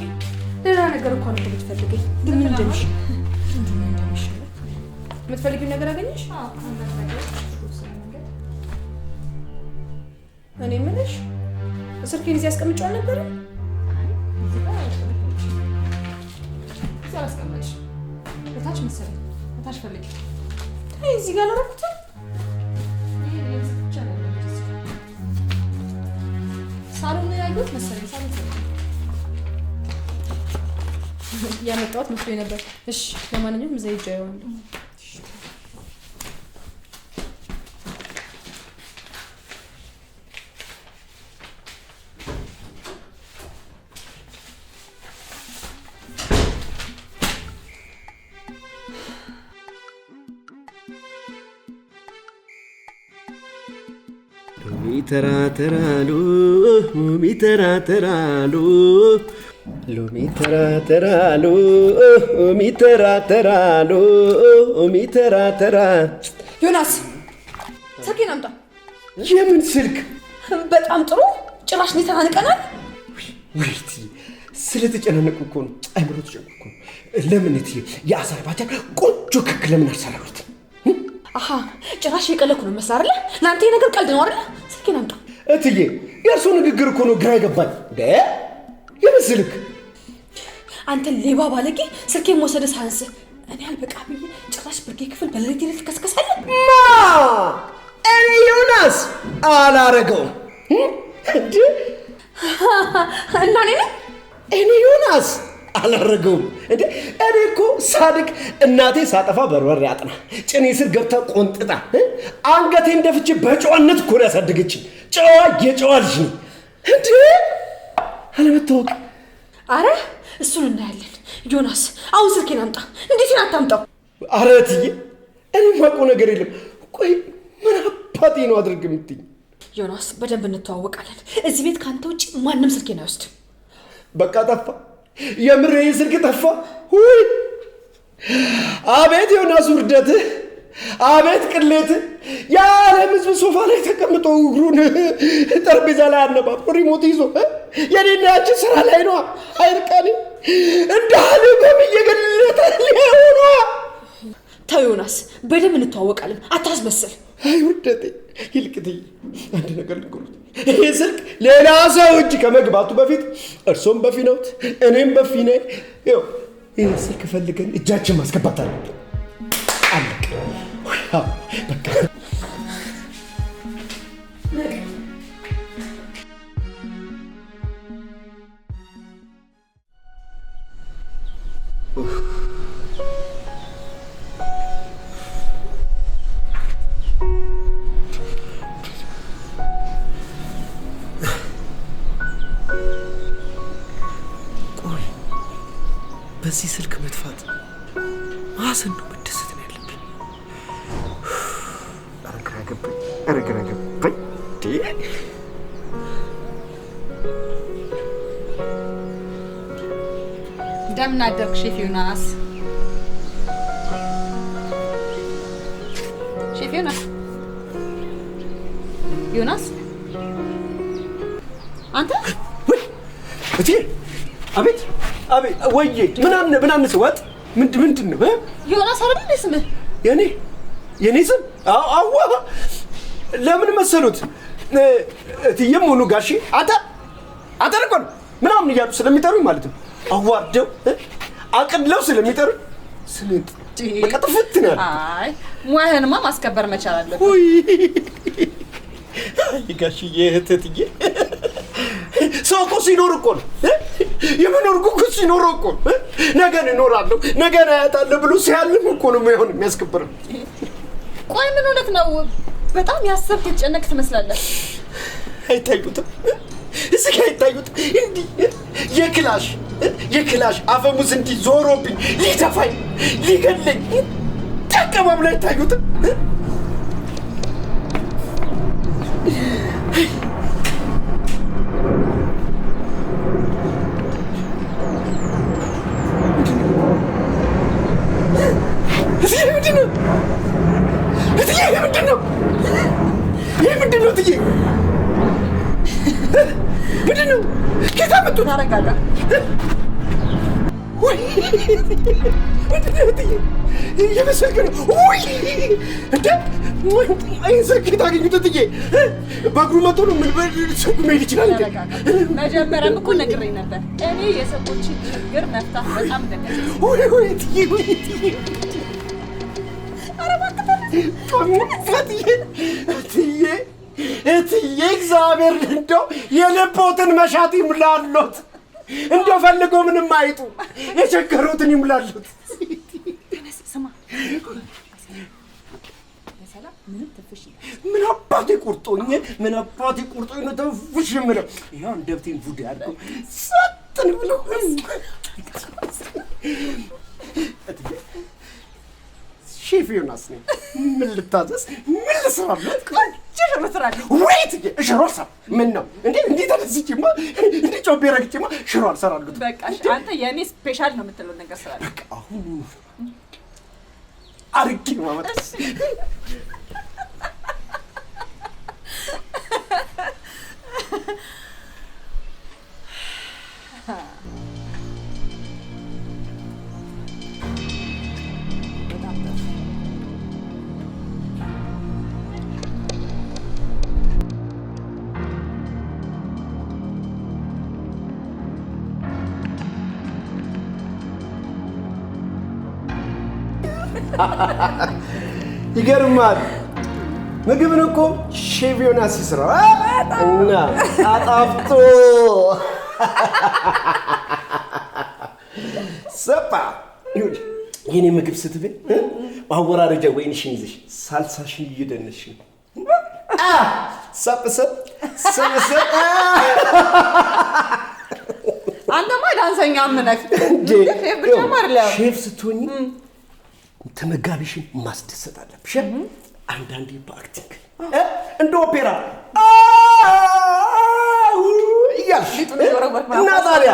ሌላ ነገር እኮ ነው የምትፈልገኝ። ግን ምን እንደሚሽ የምትፈልጊውን ነገር አገኘሽ? እኔ የምልሽ ስልኬን እዚህ አስቀምጬው አልነበረም? እዚህ አላስቀመጥሽ። እታች መሰለኝ፣ እታች ፈልጊ። አይ እዚህ ጋር አላደረኩትም። ሳሎን ነው ያየሁት መሰለኝ። ሳሎን ያመጣሁት መስሎኝ ነበር። እሺ ለማንኛውም እዛ ሂጅ አየዋለሁ። ሎሚ ተራ ተራ ሎሚ ተራ ተራ ሎሚ ተራ ተራ ሎሚ ተራ ተራ ሎሚ ተራ ተራ። ዮናስ ስልኬን አምጣ። የምን ስልክ? በጣም ጥሩ። ጭራሽ እንዴት ተናንቀናል። ውይ እትዬ፣ ስለተጨናነቁ እኮ ነው። አይምሮ ተጨንቆ እኮ ነው። ለምን እትዬ የአዘርባጃን ቆንጆ ክክ ለምን አልሰራሉትም? አሃ ጭራሽ የቀለኩ ነው መሰለህ አይደለ? ለአንተ ይሄ ነገር ቀልድ ነው አይደለ? ስልኬን አምጣ። እትዬ የእርሶ ንግግር እኮ ነው ግራ የገባኝ። እንደ የምን ስልክ? አንተ ሌባ ባለጌ፣ ስልኬን መውሰድ ሳያንስ እኔ አልበቃ ብዬ ጭራሽ ብርቄ ክፍል በሌሊት ሌሊት ትከስከሳለህ። ማ እኔ ዮናስ አላረገውም እንዴ? እና እኔ ነኝ? እኔ ዮናስ አላረገውም እንዴ? እኔ እኮ ሳድግ እናቴ ሳጠፋ በርበሬ አጥና ጭኔ ስር ገብታ ቆንጥጣ አንገቴን ደፍቼ በጨዋነት እኮ ነው ያሳደገችኝ። ጨዋ የጨዋ ልጅ ነኝ እንዴ? አለመታወቅ። አረ እሱን እናያለን። ዮናስ አሁን ስልኬን አምጣ። እንዴት አታምጣው? አረ እትዬ እኔ የማውቀው ነገር የለም። ቆይ ምን አባቴ ነው አድርግ የምትይኝ? ዮናስ በደንብ እንተዋወቃለን። እዚህ ቤት ካንተ ውጭ ማንም ስልኬን አይወስድም። በቃ ጠፋ። የምር ይሄ ስልክ ጠፋ። ውይ አቤት ዮናስ ውርደት፣ አቤት ቅሌት። የዓለም ሕዝብ ሶፋ ላይ ተቀምጦ እግሩን ጠረጴዛ ላይ አነባብሮ ሪሞት ይዞ የኔና ያንቺ ስራ ላይ ነዋ። አይርቃኔ እንደ አልበም እየገለጠ ሊሆኗ። ተው ዮናስ በደንብ እንተዋወቃለን። አታስመስል። አይ ውርደቴ። ይልቅ እትዬ አንድ ነገር ልንገሮት። ይሄ ስልክ ሌላ ሰው እጅ ከመግባቱ በፊት እርሶም በፊናውት እኔም በፊናዬ ይኸው ይሄ ስልክ ፈልገን እጃችን ማስገባት አለብን። አለቀ። በቃ ቆይ በዚህ ስልክ መጥፋት ማዘን ነው መደሰት ነው ያለብኝ? ኧረ ግራ ገባኝ። ኧረ ግራ ገባኝ። እንደምን አደርክ ሼፍ ዮናስ? ሼፍ ዮናስ፣ ዮናስ አንተ ወይ እትዬ! አቤት አቤት! ወይዬ ምናምን ምናምን ወጥ ምንድን ነው ዮናስ አይደል እንዴ ስምህ? የኔ የኔ ስም አዋ ለምን መሰሉት እትዬም ሆኑ ጋሼ አንተ አንተ እኮ ነው ምናምን እያሉ ስለሚጠሩኝ ማለት ነው። አዋርደው አቅድለው ስለሚጠሩኝ ስሜን በቃ ጥፍት ነው ያልኩት። አይ ሙያህንማ ማስከበር መቻል አለብህ። ውይ አይ ጋሽዬ እህትዬ፣ ሰው እኮ ሲኖር እኮ ነው የመኖር ጉጉት ሲኖረው እኮ ነው ነገን እኖራለሁ ነገን አያታለሁ ብሎ ሲያልም እኮ ነው ሙያውን የሚያስከብረው። ቆይ ምን እውነት ነው? በጣም ያሰብክ የተጨነቅ ትመስላለህ። አይታዩትም፣ እዚህ ጋ አይታዩትም። እንዲህ የክላሽ አፈሙዝ እንዲህ ዞሮብኝ ሊተፋኝ ሊገለኝ ተቀባብሎ አይታዩትም። እትዬ ምንድን ነው? እትዬ ምንድን ነው? ይህ ምንድን ነው? እትዬ ምንድን ነው? ከየት አመጡት? ተረጋጋ። ውይ ምንድን ነው እትዬ? የመሰልክ ነው። ውይ እንደ ይህን ስልክ የት አገኙት እትዬ? በእግሩ መጥቶ ነው ምን ስልኩ መሄድ ይችላል እንዴ? ተረጋጋ። መጀመሪያም እኮ ነግሬ ነበር እኔ የሰዎችን ችግር መፍታት በጣም እንደሚያስደስተኝ። ውይ ውይ እትዬ ውይ እትዬ እትዬ እትዬ እትዬ እግዚአብሔር እንደው የልቦትን መሻት ይሙላሎት። እንደው ፈልገው ምንም አይጡ የቸገሩትን ይሙላሎት። ስማ በሰላም ምንም ትንፍሽ ይላል። ምን አባቴ ቁርጦኝ ምን አባቴ ቁርጦኝ ነው ተንፍሽ የምለው? ይኸው አንደበቴን ቡዳ አድርጎ ጸጥ ነው ብለው። እትዬ ሼፍ ዮናስ ነኝ። ምን ልታዘዝ? ምን ልስራለት? ቆንጆ ሽሮ ስራለሁ። ወይ እትዬ ሽሮ አልሰራም። ምን ነው እንዴ? እንዲህ ተደስቼማ እንዲህ ጮቤ ረግጬማ ሽሮ አልሰራሉትም። በቃ እሺ፣ አንተ የእኔ special ነው የምትለውን ነገር ስራለሁ። በቃ አሁን አድርጌ ነው የማመጣው። በጣም ጥሩ። ይገርማል። ምግብን እኮ ሼፍ ዮናስ ይስራ እና አጣፍጦ ሰፋ ይኸውልሽ፣ የኔ ምግብ ስትበይ ማወራረጃ ወይንሽን ይዘሽ ሳልሳሽን እየደነስሽ ነው። ሰብ ሰብ ሰብ ሰብ አንተማ ዳንሰኛ ምነክ እንዴ! ሼፍ ብቻ አይደለም። ሼፍ ስትሆኚ ተመጋቢሽን ማስደሰት አለብሽ። አንዳንዴ በ acting እንደ ኦፔራ እያልሽ ሊጡን እየወረወርክ እና ታዲያ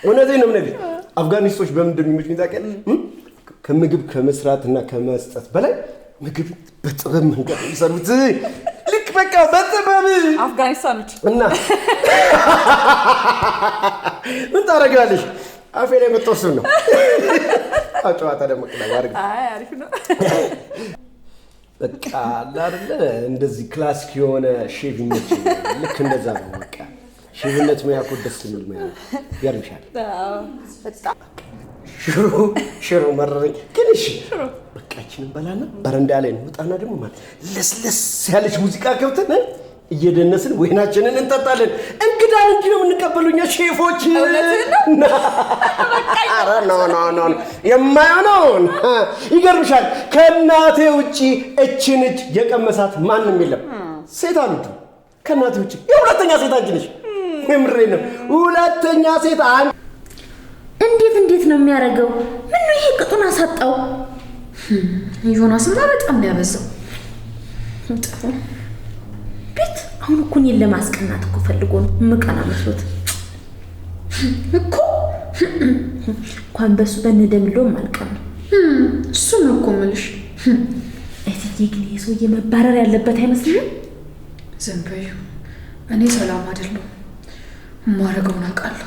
እውነቴን ነው የምነግርሽ። አፍጋኒስቶች በምን እንደሚመቹኝ ታውቂያለሽ? ከምግብ ከመስራት እና ከመስጠት በላይ ምግብ በጥበብ መንገድ ነው የሚሰሩት። ልክ በቃ በጥበብ አፍጋኒስታኖች እና ምን ታደርጊያለሽ? አፌ ላይ መጥቶ እሱን ነው። ጨዋታ ደግሞ ቅለብ አድርግ። አይ አሪፍ ነው። በቃ አለ አይደለ እንደዚህ classic የሆነ ሼፍ ይመቸኛል። ልክ እንደዛ ነው በቃ ሼፍነት ሙያ እኮ ደስ የሚል ሙያ ነው። ይገርምሻል። በጣም ሽሮ ሽሮ መረረኝ ግን እሺ በቃ ይችንን በላና በረንዳ ላይ እንውጣና ደግሞ ማለት ለስለስ ያለች ሙዚቃ ከብተን እየደነስን ወይናችንን እንጠጣለን። እንግዳን እንዲህ ነው የምንቀበለው እኛ ሼፎች። ኧረ no no no የማይሆነውን ይገርምሻል። ከእናቴ ውጪ እችን እጅ የቀመሳት ማንም የለም። ሴት አልወድም ከእናቴ ውጪ። የሁለተኛ ሴት አንቺ ነሽ። የምሬን ነው። ሁለተኛ ሴት አንቺ። እንዴት እንዴት ነው የሚያደርገው? ምን ነው ይሄ ቅጡን አሳጣው? ዮናስማ በጣም ነው ያበዛው። ጥሩ ቤት አሁን እኮ እኔን ለማስቀናት እኮ ፈልጎ ነው የምቀና መስሎት እኮ። እንኳን በሱ በነደምሎም አልቀናም። እሱ ነው እኮ የምልሽ። እትዬ ግን ይሄ ሰውዬ መባረር ያለበት አይመስልሽም? ዝም በይው። እኔ ሰላም አይደለሁም። የማደርገውን አውቃለሁ።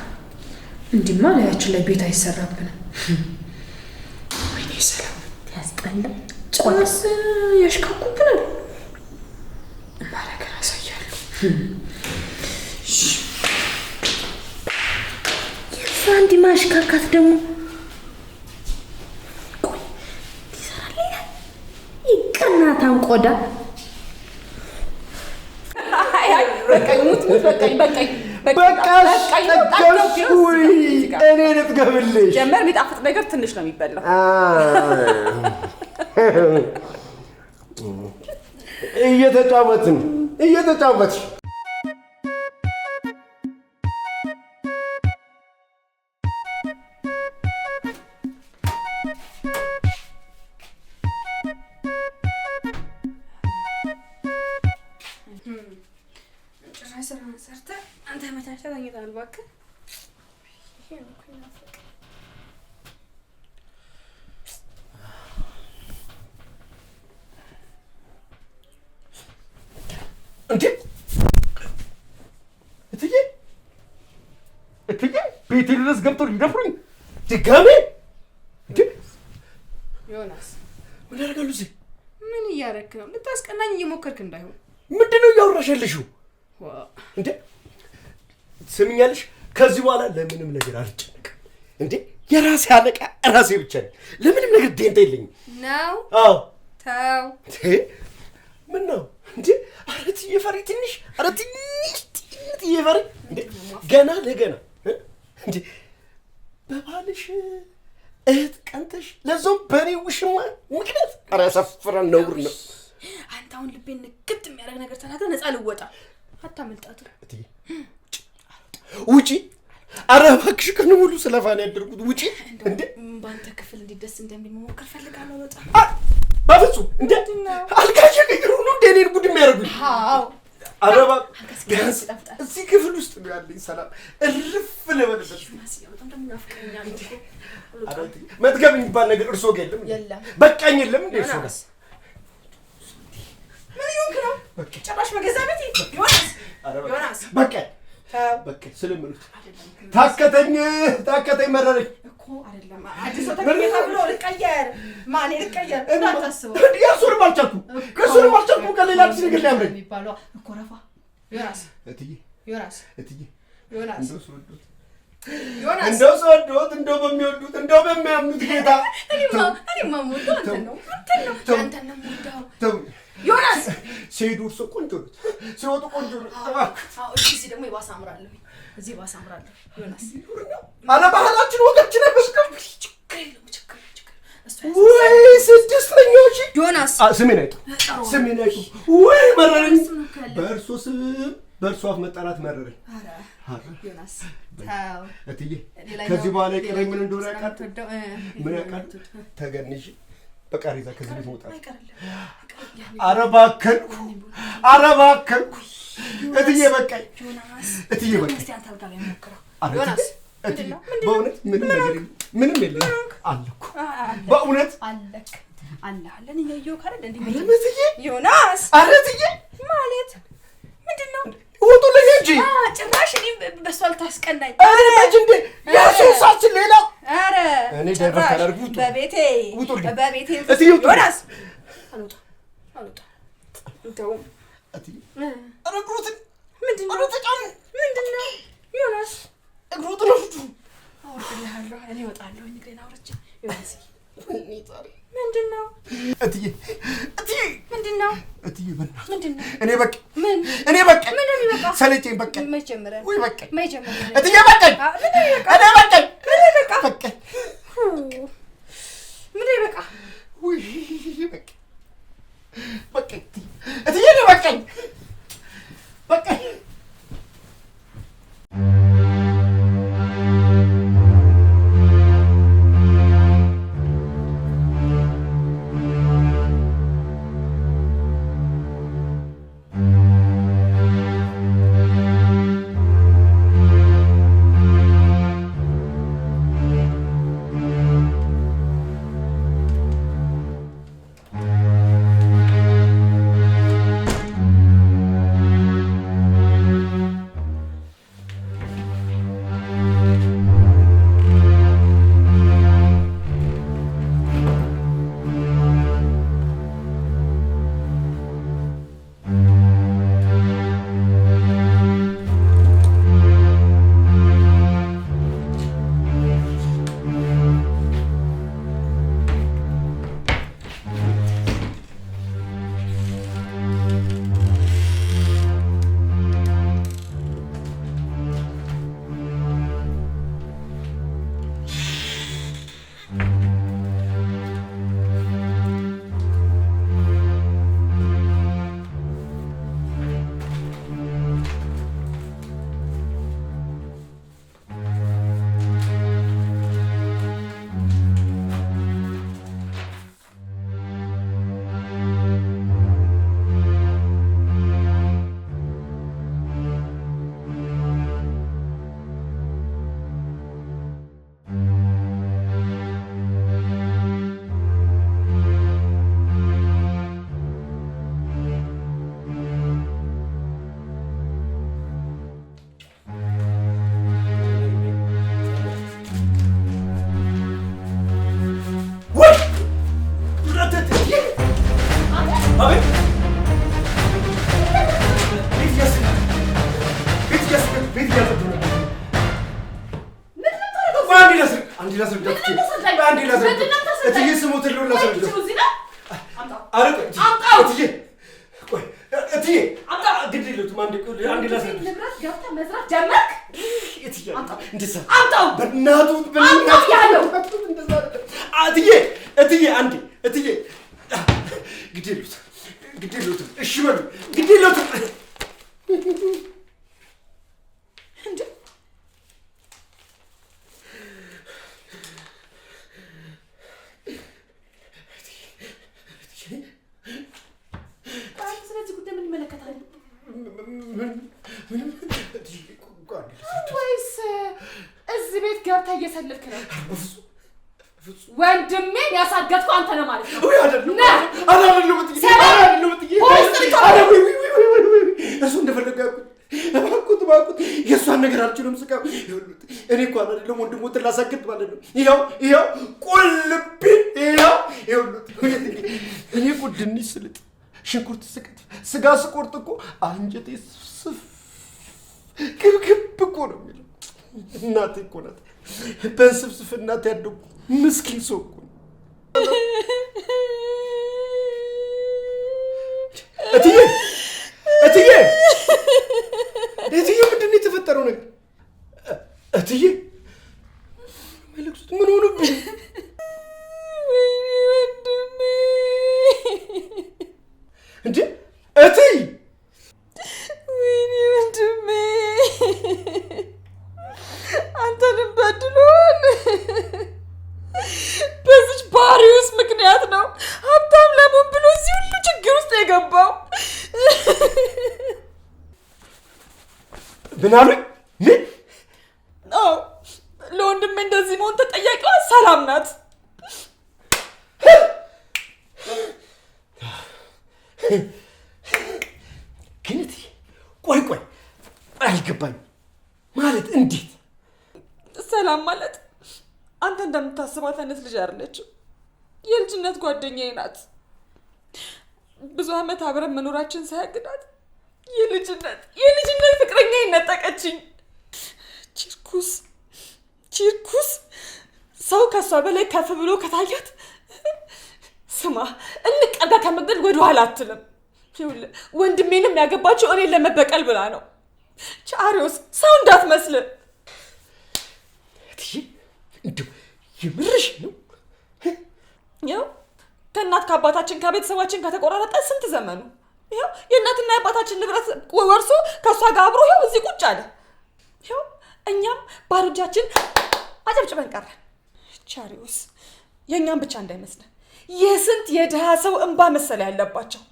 እንዲህማ ላያችን ላይ ቤት አይሰራብንም። ወይኔ ሰላም። ያስጠላ። ጭራስ ያሽካኩብናል። ማረገን አሳያለሁ። የዛ እንዲህ ማሽካካት ደግሞ ቆይ ይሰራልኛል። ይቅርናታም ቆዳ በቃሽ ጠገብሽ ወይ? እኔ ልጥገብልሽ። ጀመር የሚጣፍጥ ነገር ትንሽ ነው የሚበላው። እየተጫወትን እየተጫወትሽ ጭራሽ ስራህን ሰርተህ አንተ መቻቻ ተኝተሃል። እባክህ ይሄ ነው እኮ የናፈቀኝ። እንዴ እትዬ እትዬ ቤቴ ድረስ ገብተው ሊደፍሩኝ ድጋሜ? እንዴ ዮናስ ምን ያደርጋሉ እዚህ? ምን እያደረክ ነው? ልታስቀናኝ እየሞከርክ እንዳይሆን። ምንድን ነው እያወራሽ ያለሽው? እንዴ ትሰሚኛለሽ? ከዚህ በኋላ ለምንም ነገር አልጨነቅም። እንዴ የራሴ አለቃ ራሴ ብቻ ነኝ። ለምንም ነገር ደንታ የለኝም። ነው? አዎ። ተው። እንዴ ምን ነው እንዴ? ኧረ እትዬ ፈሪ ትንሽ፣ ኧረ ትንሽ እትዬ ፈሪ። እንዴ ገና ለገና እንዴ በባልሽ እህት ቀንተሽ ለዛውም በእኔ ውሽማ ምክንያት። ኧረ ያሳፍራል፣ ነውር ነው። አንተ አሁን ልቤን ንክት የሚያደርግ ነገር ተናግረህ ነፃ ልወጣ። አታመልጣትም። እትዬ ውጪ! ኧረ እባክሽ ቀን ሙሉ ስለፋ ነው ያደርኩት። ውጪ! እንዴ በአንተ ክፍል እንዴት ደስ እንደሚል መሞከር ፈልጋለሁ በጣም። በፍጹም እንዴ አልጋ እየቀየሩ ነው እንዴ እኔን ጉድ የሚያደርጉኝ? አዎ። ኧረ ቢያንስ እዚህ ክፍል ውስጥ ነው ያለኝ ሰላም። እርፍ ልበልበት። በጣም ደግሞ ናፍቀኸኛል እኮ። መጥገብ የሚባል ነገር እርሶ ጋር የለም? የለም። በቃኝ የለም እንዴ እርሶ ጋር? ምን እየሆንክ ነው? ጭራሽ በገዛ ቤቴ። ዮናስ ዮናስ በቃኝ በቃኝ ስለምኑት ታከተኝ ታከተኝ መረረኝ እኮ አይደለም። አዲስ ሰው ተገኘ ተብሎ ልቀየር ማን ልቀየር እንዳታስበው። የእርሱንም አልቻልኩም የእርሱንም አልቻልኩም። ከሌላ አዲስ ነገር ሊያምረኝ የሚባለው እኮ ረፋ። ዮናስ እትዬ ዮናስ እትዬ ዮናስ እንደው ስወዱት ዮናስ እንደው ስወዱት እንደው በሚወዱት እንደው በሚያምኑት ጌታ እኔማ እኔማ የምወደው አንተን ነው አንተን ነው አንተን ነው የምወደው። ተው ዮናስ ሲሄዱ እርሶ ቆንጆ ነው፣ ሲወጡ ቆንጆ ነው። አዎ እዚህ ደግሞ የባሰ አምራለሁ። እዚህ የባሰ አምራለሁ። ዮናስ አለ ባህላችን ወጋችን አይመስልም። ችግር የለውም ችግር ችግር ወይ ስድስተኛው ሺህ ዮናስ ስሜን አይጡ ስሜን አይጡ። ወይ መረረኝ። በእርሶ ስም በእርሶ አፍ መጠራት መረረኝ። ኧረ ዮናስ ተው እትዬ ከዚህ በኋላ የቀረኝ ምን እንደሆነ ያውቃል? ምን ያውቃል? ተገንዤ በቃሬዛ ከዚህ ቤት መውጣት። ኧረ እባክህ ኧረ እባክህ እትዬ በቃኝ እትዬ በቃኝ። እትዬ በእውነት ምንም ነገር ምንም የለኝም አለ እኮ በእውነት አለክ አለ አለን እያየሁህ አይደል እንዴ? ኧረ እትዬ ዮናስ ኧረ እትዬ ማለት ምንድን ነው? ውጡልኝ እንጂ ጭራሽ እኔም በእሷ ልታስቀናኝ። ኧረ መች እንዴ የእርሱን ሳችን ሌላ ኧረ እኔ divert አላደርግም። ውጡ በቤቴ ውጡልኝ በቤቴ እትዬ ውጡልኝ። ዮናስ አልወጣም አልወጣም። እንደውም እትዬ ኧረ እግሮትን ምንድን ነው ኧረ ተጫኑ ምንድን ነው ዮናስ? እግሮትን አውርዱ። አወርድልሃለሁ። እኔ እወጣለሁ። እግሬን አውርጄ ዮናስ ምንድን ነው እትዬ እትዬ ምንድን ነው እትዬ በእናትህ ምንድን ነው እኔ በቃ ምን እኔ በቃ ምንድን ነው የሚበቃ? ሰለቸኝ በቃ መች ጀምረን ወይ በቃ መች ጀምረን እትዬ በቃኝ ምንድን ነው የሚበቃ? እኔ በቃኝ ምንድን ነው የሚበቃ? በቃኝ ምንድን ነው የሚበቃ? ውይ በቃኝ በቃኝ እትዬ እኔ በቃኝ በቃኝ። አቤት ቤት ቤት እያጸዱ ነው። አንዴ ላስረዳት። አንዴ ላስረዳት። እትዬ ስሞትን ልሆን ላስረዳት። እትዬ ቆይ እትዬ ግድ የለውም። አንዴ ላስረዳት። ንብረት ገብተህ መዝራት ጀመርክ? እትዬ እንደዛ አምጣው። በእናቱ አምጣው ያለው እትዬ እትዬ አንዴ እትዬ ግድ የለውም ግድ የለውም። እሺ በሉ ግድ የለውም። እንዴ ስለዚህ ጉዳይ ምን ይመለከታል? ወይስ እዚህ ቤት ገብተህ እየሰለልክ ነው? ወንድሜን ያሳገጥከው አንተ ነህ ማለት ነው? እሱ እንደፈለገ ያልኩት እባክዎት እባክዎት የእሷን ነገር አልችልም። ስቃ እኔ እኮ አይደለም ወንድሞትን ላሳግጥ ማለት ነው። ይኸው ይኸው ቁልቢ ይኸው ይኸውልህ እኔ እኮ ድንች ስልጥ ሽንኩርት ስከትፍ ስጋ ስቆርጥ እኮ አንጀቴ ስፍ ግብግብ እኮ ነው የሚለው። እናቴ እኮ ናት በስብስፍ እናቴ ያደጉ ምስኪን ሰው እኮ ነው። እትዬ እትዬ እትዬ ምንድን ነው የተፈጠረው ነገር? እትዬ መልእክቱት ምን ሆኑብኝ? ወይኔ ወንድሜ እንዴ እትዬ ወይኔ ወንድሜ አንተንም በድሎን። በዚች ባህሪውስ ምክንያት ነው ሀብታም ለመሆን ብሎ እዚህ ሁሉ ችግር ውስጥ የገባው። ምን አሉኝ? ምን? አዎ ለወንድሜ እንደዚህ መሆን ተጠያቂዋ ሰላም ናት። ግን እትዬ ቆይ ቆይ አልገባኝም። ማለት እንዴት? ሰላም ማለት አንተ እንደምታስባት አይነት ልጅ አይደለችም። የልጅነት ጓደኛዬ ናት። ብዙ ዓመት አብረን መኖራችን ሳያግዳት የልጅነት ፍቅረኛ ነጠቀችኝ። ቺርኩስ ቺርኩስ ሰው ከሷ በላይ ከፍ ብሎ ከታያት ስማ እንቀጋ ከመግደል ወደኋላ አትልም። ይኸውልህ ወንድሜንም ያገባችው እኔን ለመበቀል ብላ ነው። ቻሪዮስ ሰው እንዳትመስል። እትዬ እንደው የምርሽ ነው? ይኸው ከእናት ከአባታችን ከቤተሰባችን ከተቆራረጠ ስንት ዘመኑ። ይኸው የእናትና የአባታችን ንብረት ወርሶ ከእሷ ጋር አብሮ ይኸው እዚህ ቁጭ አለ። ይኸው እኛም ባዶ እጃችን አጨብጭበን ቀረን። ቻሪዮስ የእኛም ብቻ እንዳይመስለን የስንት የድሃ ሰው እንባ መሰለ ያለባቸው።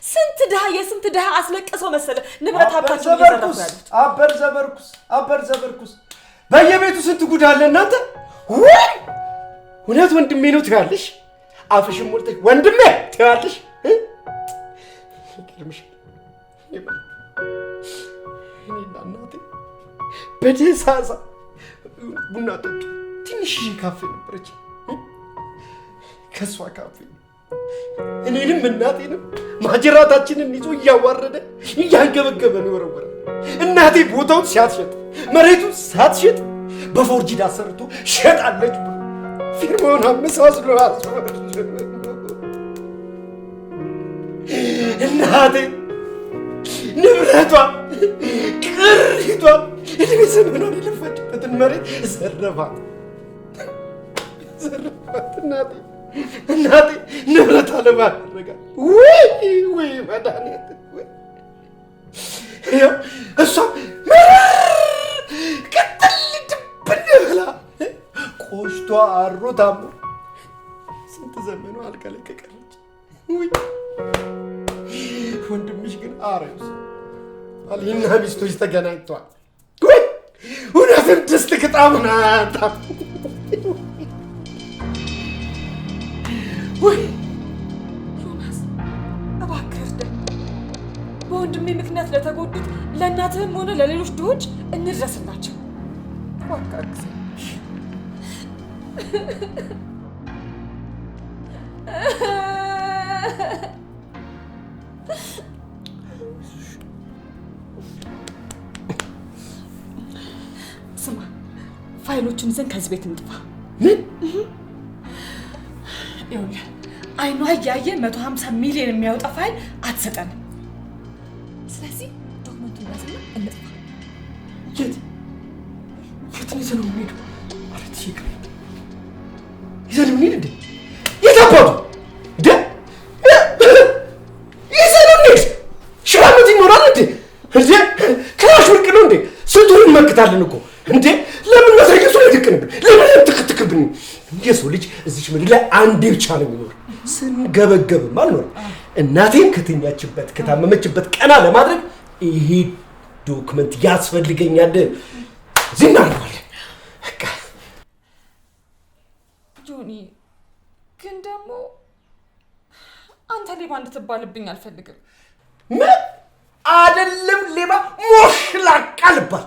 ስንት ድሃ የስንት ድሃ አስለቅሰው መሰለ ንብረት ሀብታቸው እየዘረፉ ያሉት። አበር ዘበርኩስ አበር ዘበርኩስ በየቤቱ ስንት ጉድ አለ እናንተ። ወይ እውነት ወንድሜ ነው ትያለሽ? አፍሽን ሞልተሽ ወንድሜ ትያለሽ? ይገርምሻል። እኔና እናቴ በደሳሳ ቡና ጠጡ። ትንሽዬ ካፌ ነበረች። ከእሷ ካፌ እኔንም እናቴንም ማጅራታችንን ይዞ እያዋረደ እያንገበገበ ነው የወረወረ። እናቴ ቦታውን ሲያትሸጥ መሬቱን ሳትሸጥ በፎርጂድ አሰርቶ ሸጣለች ብሎ ፊርማውን አመሳስሎ እናቴ ንብረቷ ቅሪቷ እድሜ ዘመኗን የለፋችበትን መሬት ዘረፋት ዘረፋት። እናቴ እናቴ ንብረት አልባ አደረጋት። ወይ ወይ መድኃኒዓለም ወይ ይኸው እሷም ቅጥል ድብን ብላ ቆሽቷ አሮ ታሞ ስንት ዘመኗ አልጋ ላይ ከቀረች። ውይ ወንድምሽ ግን አሬውስ ባልና ሚስቶች ተገናኝተዋል። ውይ እውነትም ድስት ግጣም ናት። ውይ ዮናስ እባክህ እርዳኝ። በወንድሜ ምክንያት ለተጎዱት ለእናትህም ሆነ ለሌሎች ድሆች እንድረስላቸው። እባክህ አግዘኝ። ፋይሎቹን ይዘን ከዚህ ቤት እንጥፋ። ምን? ይኸውልህ አይኗ እያየ 150 ሚሊዮን የሚያወጣ ፋይል አትሰጠንም። ስለዚህ document ኡን ያዝና እንጥፋ። የት የት ነው ይዘነው የምንሄደው? ኧረ ትይቅር ይዘነው እንሂድ እንዴ? የት አባቱ እንዴ? ይዘነው እንሂድ። 1000 ዓመት ይኖራል እንዴ? እንዴ ክላሽ ወርቅ ነው እንዴ? ስንቱን እንመክታለን እኮ እንዴ። ለምን መትረየሱ ላይ ትቅንብን? ለምን ትክትክብን? የሰው ልጅ እዚች ምድር ላይ አንዴ ብቻ ነው የሚኖር። ስንገበገብም አልኖርም። እናቴን ከተኛችበት ከታመመችበት ቀና ለማድረግ ይሄ document ያስፈልገኛል። እዚህ እናደርገዋለን። በቃ ጆኒ፣ ግን ደግሞ አንተ ሌባ እንድትባልብኝ አልፈልግም። ምን አይደለም ሌባ ሞሽላቃ ልባል።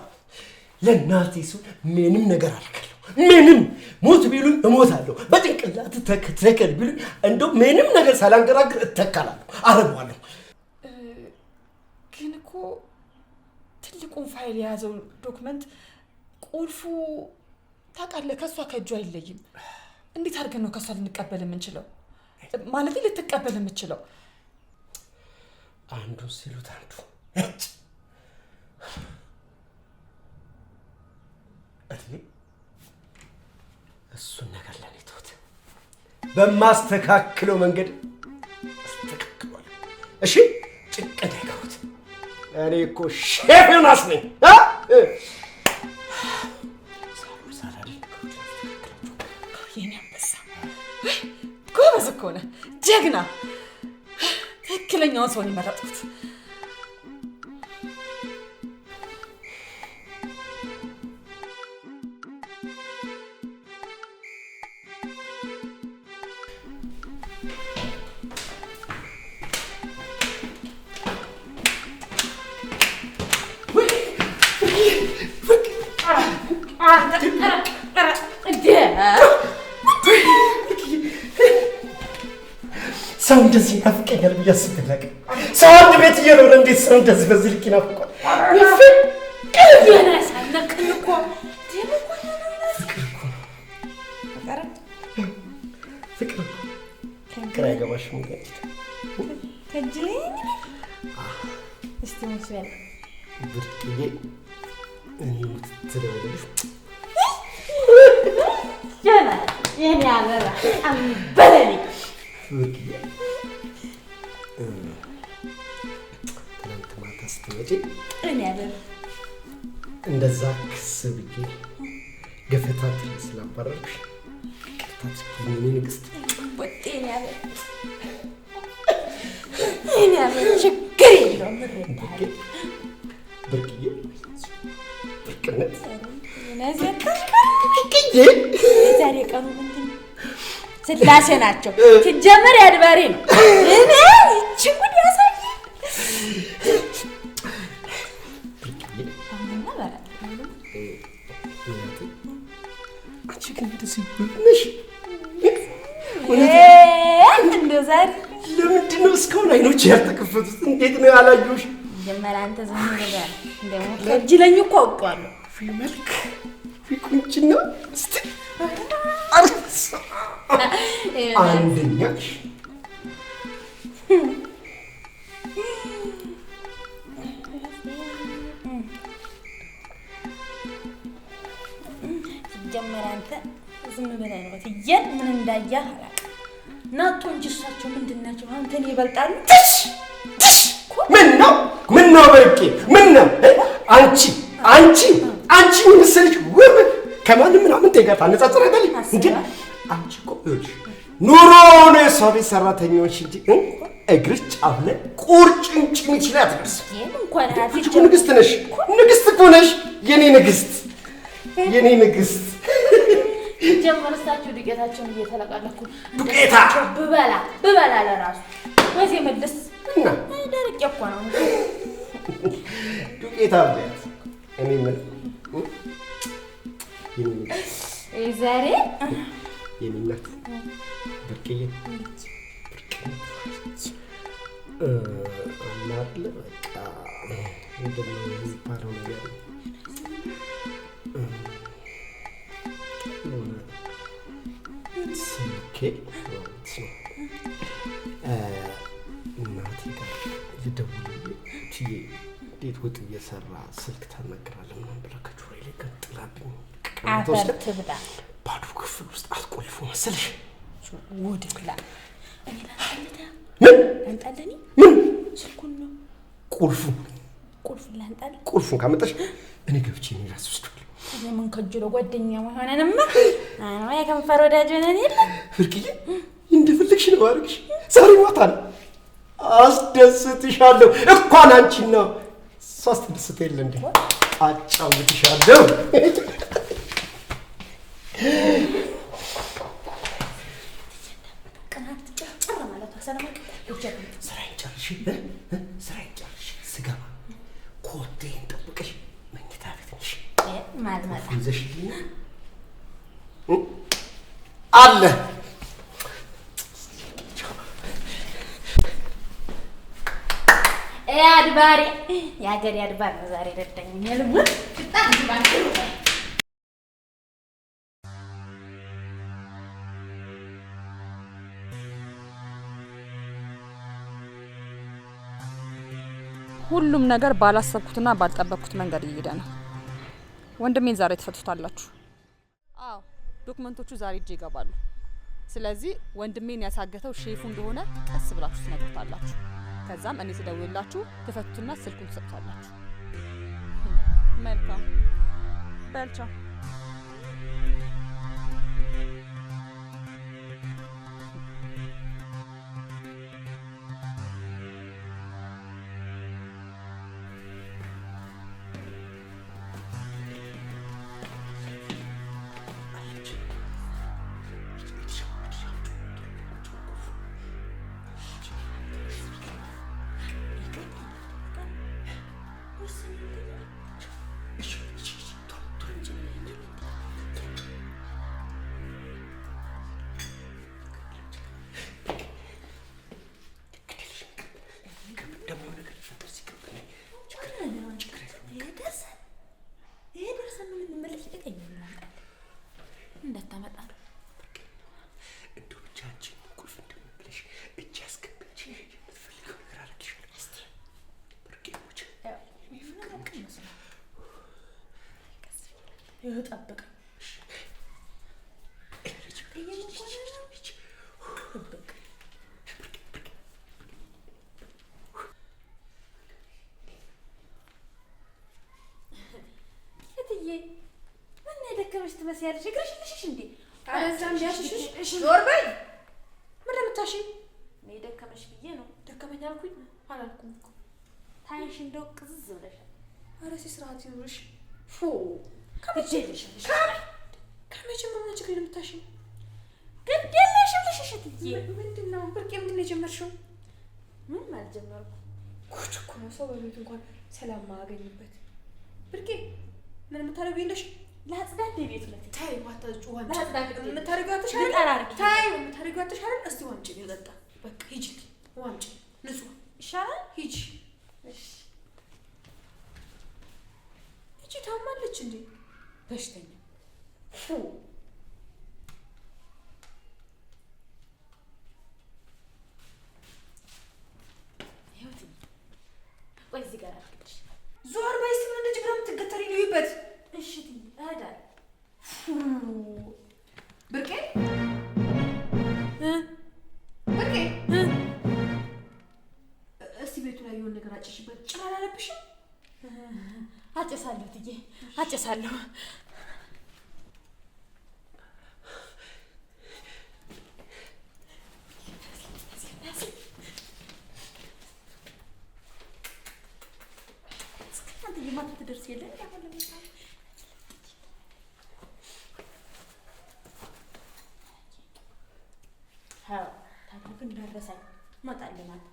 ለእናቴ ስል ምንም ነገር አደርጋለሁ። ምንም ሞት ቢሉኝ እሞታለሁ። በጭንቅላት ተከል ቢሉኝ እንደው ምንም ነገር ሳላንገራግር እተካላለሁ፣ አረገዋለሁ። ግን እኮ ትልቁን ፋይል የያዘው document ቁልፉ ታውቃለህ፣ ከእሷ ከእጇ አይለይም። እንዴት አድርገን ነው ከእሷ ልንቀበል የምንችለው? ማለት ልትቀበል የምችለው? አንዱ ሲሉት አንዱ እጭ እኔ እሱን ነገር ለኔ ተውት። በማስተካክለው መንገድ አስተካክለዋለሁ። እሺ ጭንቀት አይገቡት። እኔ እኮ ሼፍ ዮናስ ነኝ። የኔ አንበሳ ጎበዝ እኮ ነህ፣ ጀግና። ትክክለኛውን ሰውን የመረጥኩት። ሰው እንደዚህ ይናፍቀኛል ብዬ አስቤ አላውቅም። ሰው አንድ ቤት እየኖረ እንዴት ሰው እንደዚህ በዚህ ልክ ይናፍቋል? ፍቅር ፍቅር አይገባሽም። ብርቅዬ እኔ የምትትለበልሽ ብርቅዬ ትናንት ማታ ስትመጪ እንደዛ ክስ ብዬ ገፈታ ስላባረርኩሽ ይቅርታ አድርጊልኝ የእኔ ንግስት። ችግር የለውም። ብርቅዬ ብርቅነት ዛሬ ቀኑ ምንድን ነው? ስላሴ ናቸው። ሲጀመር ያድባሬ ነው። እኔ ይቺ ጉድ ያሳየ አንቺ ግን እንደዚህ ነሽ። እንደው ዛሬ ለምንድን ነው እስካሁን አይኖች ያልተከፈቱት? እንዴት ነው ያላየሁሽ? መጀመሪያ አንተ ዝም ብለህ ደግሞ ከጅለኝ እኮ አውቀዋለሁ። መልክ ቁንጅና እስቲ አንደኛ ሲጀመር አንተ ዝም ብለህ ነው ትየን ምን እንዳያህ አላውቅም። ናጡ እንጂ እሳቸው ምንድን ናቸው? አንተን ይበልጣሉ። ምን ነው ምን ነው በርቄ ምን ነው አንቺ አንቺ አንቺ የመሰለች ውብ ከማንም ምናምን ጋር ታነጻጽራለች እንዴ? አንቺ እኮ ይኸውልሽ ኑሮ ነው የእሷ ቤት ሰራተኞች እንጂ እግርሽ ጫፍ ላይ ቁርጭምጭሚት ላይ አትደርስም። አንቺ እኮ ንግስት ነሽ፣ ንግስት እኮ ነሽ፣ የኔ ንግስት፣ የኔ ንግስት። ጀመር እሳቸው ዱቄታቸውን እየተለቀለኩ ዱቄታ ብበላ ብበላ ለራሱ ወይስ መልስ እና ደርቄ እኮ ነው ዱቄታ ብያት። እኔ የምልህ ዛሬ የኔ እናት ብርቅዬ አለ አይደለ በቃ ምንድን ነው የሚባለው ነገር Okay እናቴ ጋር ልደውል ትዬ እንዴት ወጥ እየሰራ ስልክ ታናግራለህ ምናምን ብላ ከጆሮዬ ላይ ገንጥላብኝ አፈር ትብላ። ባዶ ክፍል ውስጥ አትቆልፎ መሰለሽ። ውድ ብላ። እኔ ላንጣልህ። ምን ላንጣልህ? እኔ ምን ስልኩን ነው ቁልፉን ቁልፉን ላንጣልህ። ቁልፉን ካመጣሽ እኔ ገብቼ እኔ እራሴ ወስደዋለሁ። ምን ከጅሎ ጓደኛ ሆነንማ የከንፈር ወዳጅ ሆነን የለ ፍርቅዬ፣ እንደፈለግሽ ነው አድርግሽ። ዛሬ ማታ ነው አስደስትሻለሁ። እንኳን አንቺና እሷ አስደስተ የለ እንዴ አጫውትሻለሁ። ስራዬን ጨርሼ ስራዬን ጨርሼ ስገባ ኮቴን ጠብቀሽ መኝታ ቤት ነሽ ይዘሽልኝ አለ። አድባሬ የሀገሬ አድባር ነው ዛሬ ረዳኝ። ሁሉም ነገር ባላሰብኩትና ባልጠበቅኩት መንገድ እየሄደ ነው። ወንድሜን ዛሬ ትፈቱታላችሁ። አዎ document ኦቹ ዛሬ እጄ ይገባሉ። ስለዚህ ወንድሜን ያሳገተው ሼፉ እንደሆነ ቀስ ብላችሁ ትነግሩታላችሁ። ከዛም እኔ ስደውልላችሁ ትፈቱትና ስልኩን ትሰጡታላችሁ። መልካም በልቻው። ጠብቀኝ። እትዬ ምን የደከመሽ ትመስያለሽ? እግርሽ ልሽሽ እንዴ? ኧረ እዛም ቢያሽሽሽ ዞር በይ። ምን ለምታሽኝ? እኔ ደከመሽ ብዬ ነው። ደከመኝ አልኩኝ አላልኩም እኮ። ታይሽ እንደው ቅዝዝ ብለሻል። ኧረ ስርዓት ይኑርሽ። ፎ ከመቼ ጀምሮ ነው ችግር የምታሽኝ? ግድ የለሽም ልሽሽ እትዬ። ምንድን ነው ብርቄ? ምንድን ነው የጀመርሽው? ምንም አልጀመርኩም። ጉድ እኮ ነው ሰው በቤቱ እንኳን ሰላም ማያገኝበት። ብርቄ ምን የምታደርጊው የለሽም? ላጽዳ እንደ ቤቱ ለት ተይ አታጽጂው። ውሃ ላጽዳ የምታደርጊው አትሽ አይደል? ተይ የምታደርጊው አትሽ አይደል? እስቲ ውሃ አምጪ ልጠጣ። በቃ ሂጂልኝ፣ ውሃ አምጪ፣ ንጹህ ይሻላል። ሂጂ። እቺ ታማለች እንዴ? በሽተኛ ፉ ቆይ እዚህ ጋር አድርግልሽ። ዞር በይ። እስኪ ምን እንደዚህ ብላ የምትገተሪ ልዩበት። እሺ እትዬ እሄዳለሁ። ብርቄ ብርቄ፣ እስቲ ቤቱ ላይ የሆነ ነገር አጭሽበት። ጭራ አላለብሽም? አጨሳለሁ እትዬ አጨሳለሁ። ትደርስ የለ ታዲያ ግን ደረሰኝ እመጣለሁ ማለት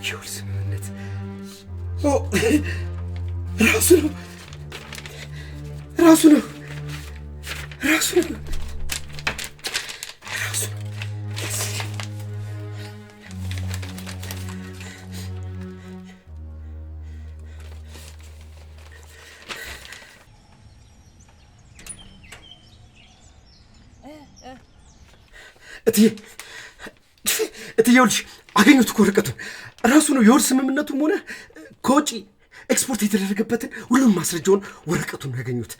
የውል ስምምነት ራሱ ነው ራሱ ነው ራሱ ነው ራሱ ነው። እትዬ እትዬ ይኸውልሽ አገኙት እኮ ወረቀቱን። ራሱ ነው የውል ስምምነቱም ሆነ ከውጪ ኤክስፖርት የተደረገበትን ሁሉም ማስረጃውን ወረቀቱን ነው ያገኙት።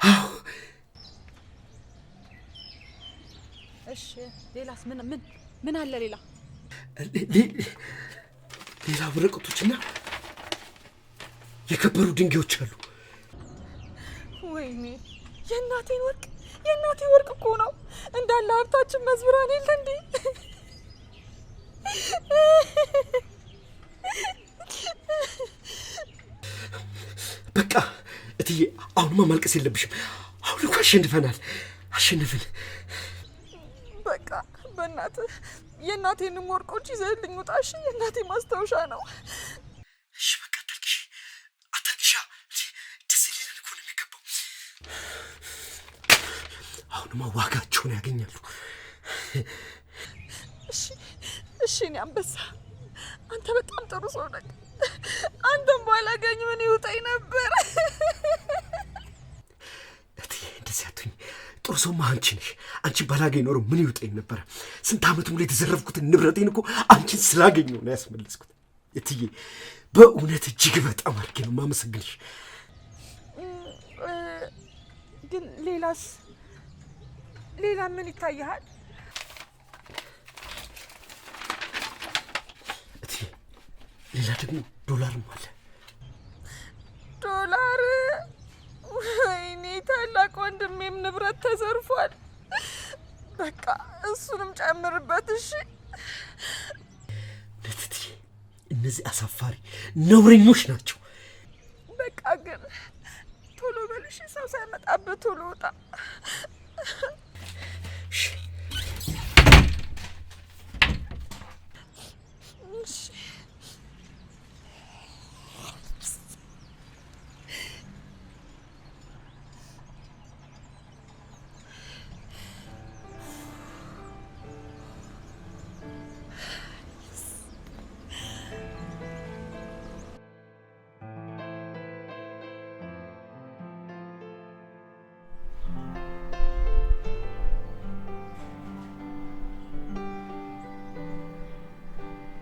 አዎ። እሺ ሌላስ ምን ምን ምን አለ ሌላ? ሌላ ወረቀቶችና የከበሩ ድንጋዮች አሉ። ወይኔ የእናቴን ወርቅ፣ የእናቴ ወርቅ እኮ ነው እንዳለ ሀብታችን መዝብራን የለ እንዴ? በቃ እትዬ አሁንማ ማልቀስ የለብሽም። አሁን እኮ አሸንፈናል፣ አሸንፍን። በቃ በእናትህ የእናቴንም ወርቆች ይዘህልኝ ውጣ እሺ? የእናቴ ማስታወሻ ነው። እሺ በቃ አታልቅሽ፣ አታልቅሻ። ደስ ሊለን እኮ ነው የሚገባው። አሁንማ ዋጋቸውን ያገኛሉ። እሺ እሺ፣ እኔ አንበሳ፣ አንተ በጣም ጥሩ ሰው ነህ። አንተም ባላገኝ ምን ይውጠኝ ነበር። እትዬ እንደዚህ አትሁኝ። ጥሩ ሰውማ አንቺ ነሽ። አንቺ ባላገኝ ኖሮ ምን ይውጠኝ ነበረ? ስንት ዓመት ሙሉ የተዘረፍኩትን ንብረቴን እኮ አንቺን ስላገኘሁ ነው ያስመለስኩት። እትዬ በእውነት እጅግ በጣም አድርጌ ነው የማመሰግንሽ። ግን ሌላስ ሌላ ምን ይታይሃል? እትዬ ሌላ ደግሞ ዶላርም አለ። ዶላር? ወይኔ ታላቅ ወንድሜም ንብረት ተዘርፏል። በቃ እሱንም ጨምርበት እሺ። እውነት እትዬ እነዚህ አሳፋሪ ነውረኞች ናቸው። በቃ ግን ቶሎ በል እሺ፣ ሰው ሳይመጣብህ ቶሎ ውጣ። እሺ። እሺ።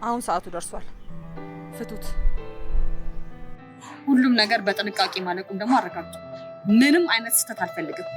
አሁን ሰዓቱ ደርሷል። ፍቱት። ሁሉም ነገር በጥንቃቄ ማለቁን ደግሞ አረጋግጡ። ምንም አይነት ስህተት አልፈልግም።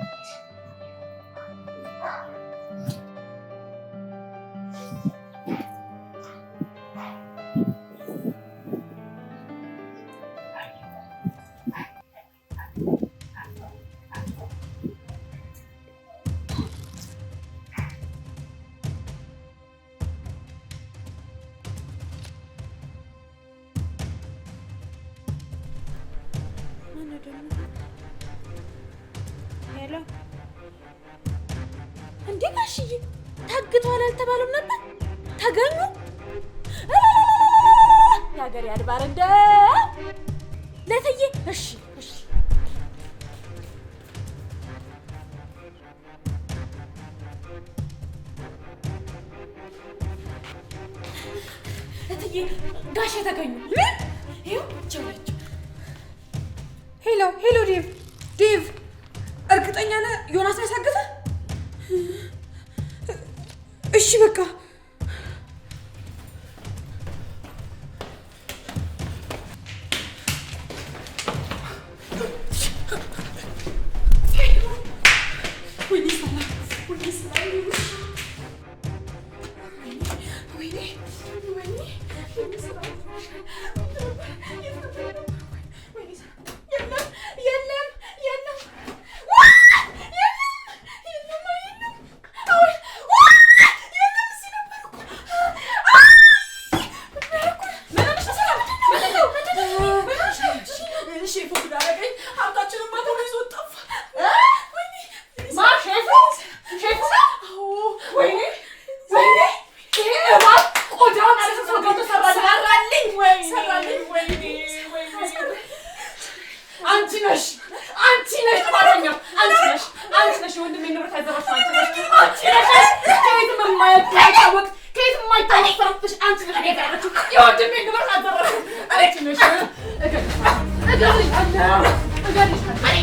Hello እንዴ ጋሽዬ ታግተዋል አልተባሉም ነበር? ተገኙ? የሀገሬ አድባር እንደ ለትዬ። እሺ እሺ እትዬ ጋሼ ተገኙ። ምን? ይኸው ቸውላቸው። Hello hello፣ ዴቭ ዴቭ፣ እርግጠኛ ነህ ዮናስ ነው ያሳገተህ? እሺ በቃ ወይኔ ሰላም፣ ወይኔ ሰላም፣ ወይኔ ወይኔ ወይኔ ሰላም፣ የለም የለም የለም ሼፉ ጉድ አደረገኝ። ሀብታችንን ማታ ይዞ ጠፋ። ሼፉ ሼፉ ወይኔ ወይኔ፣ ይሄ እባብ ቆዳውን አለስልሶ ገብቶ ሰራልኝ። አንቺ ነሽ። እገልሻለሁ፣ እገልሻለሁ፣ እገልሻለሁ።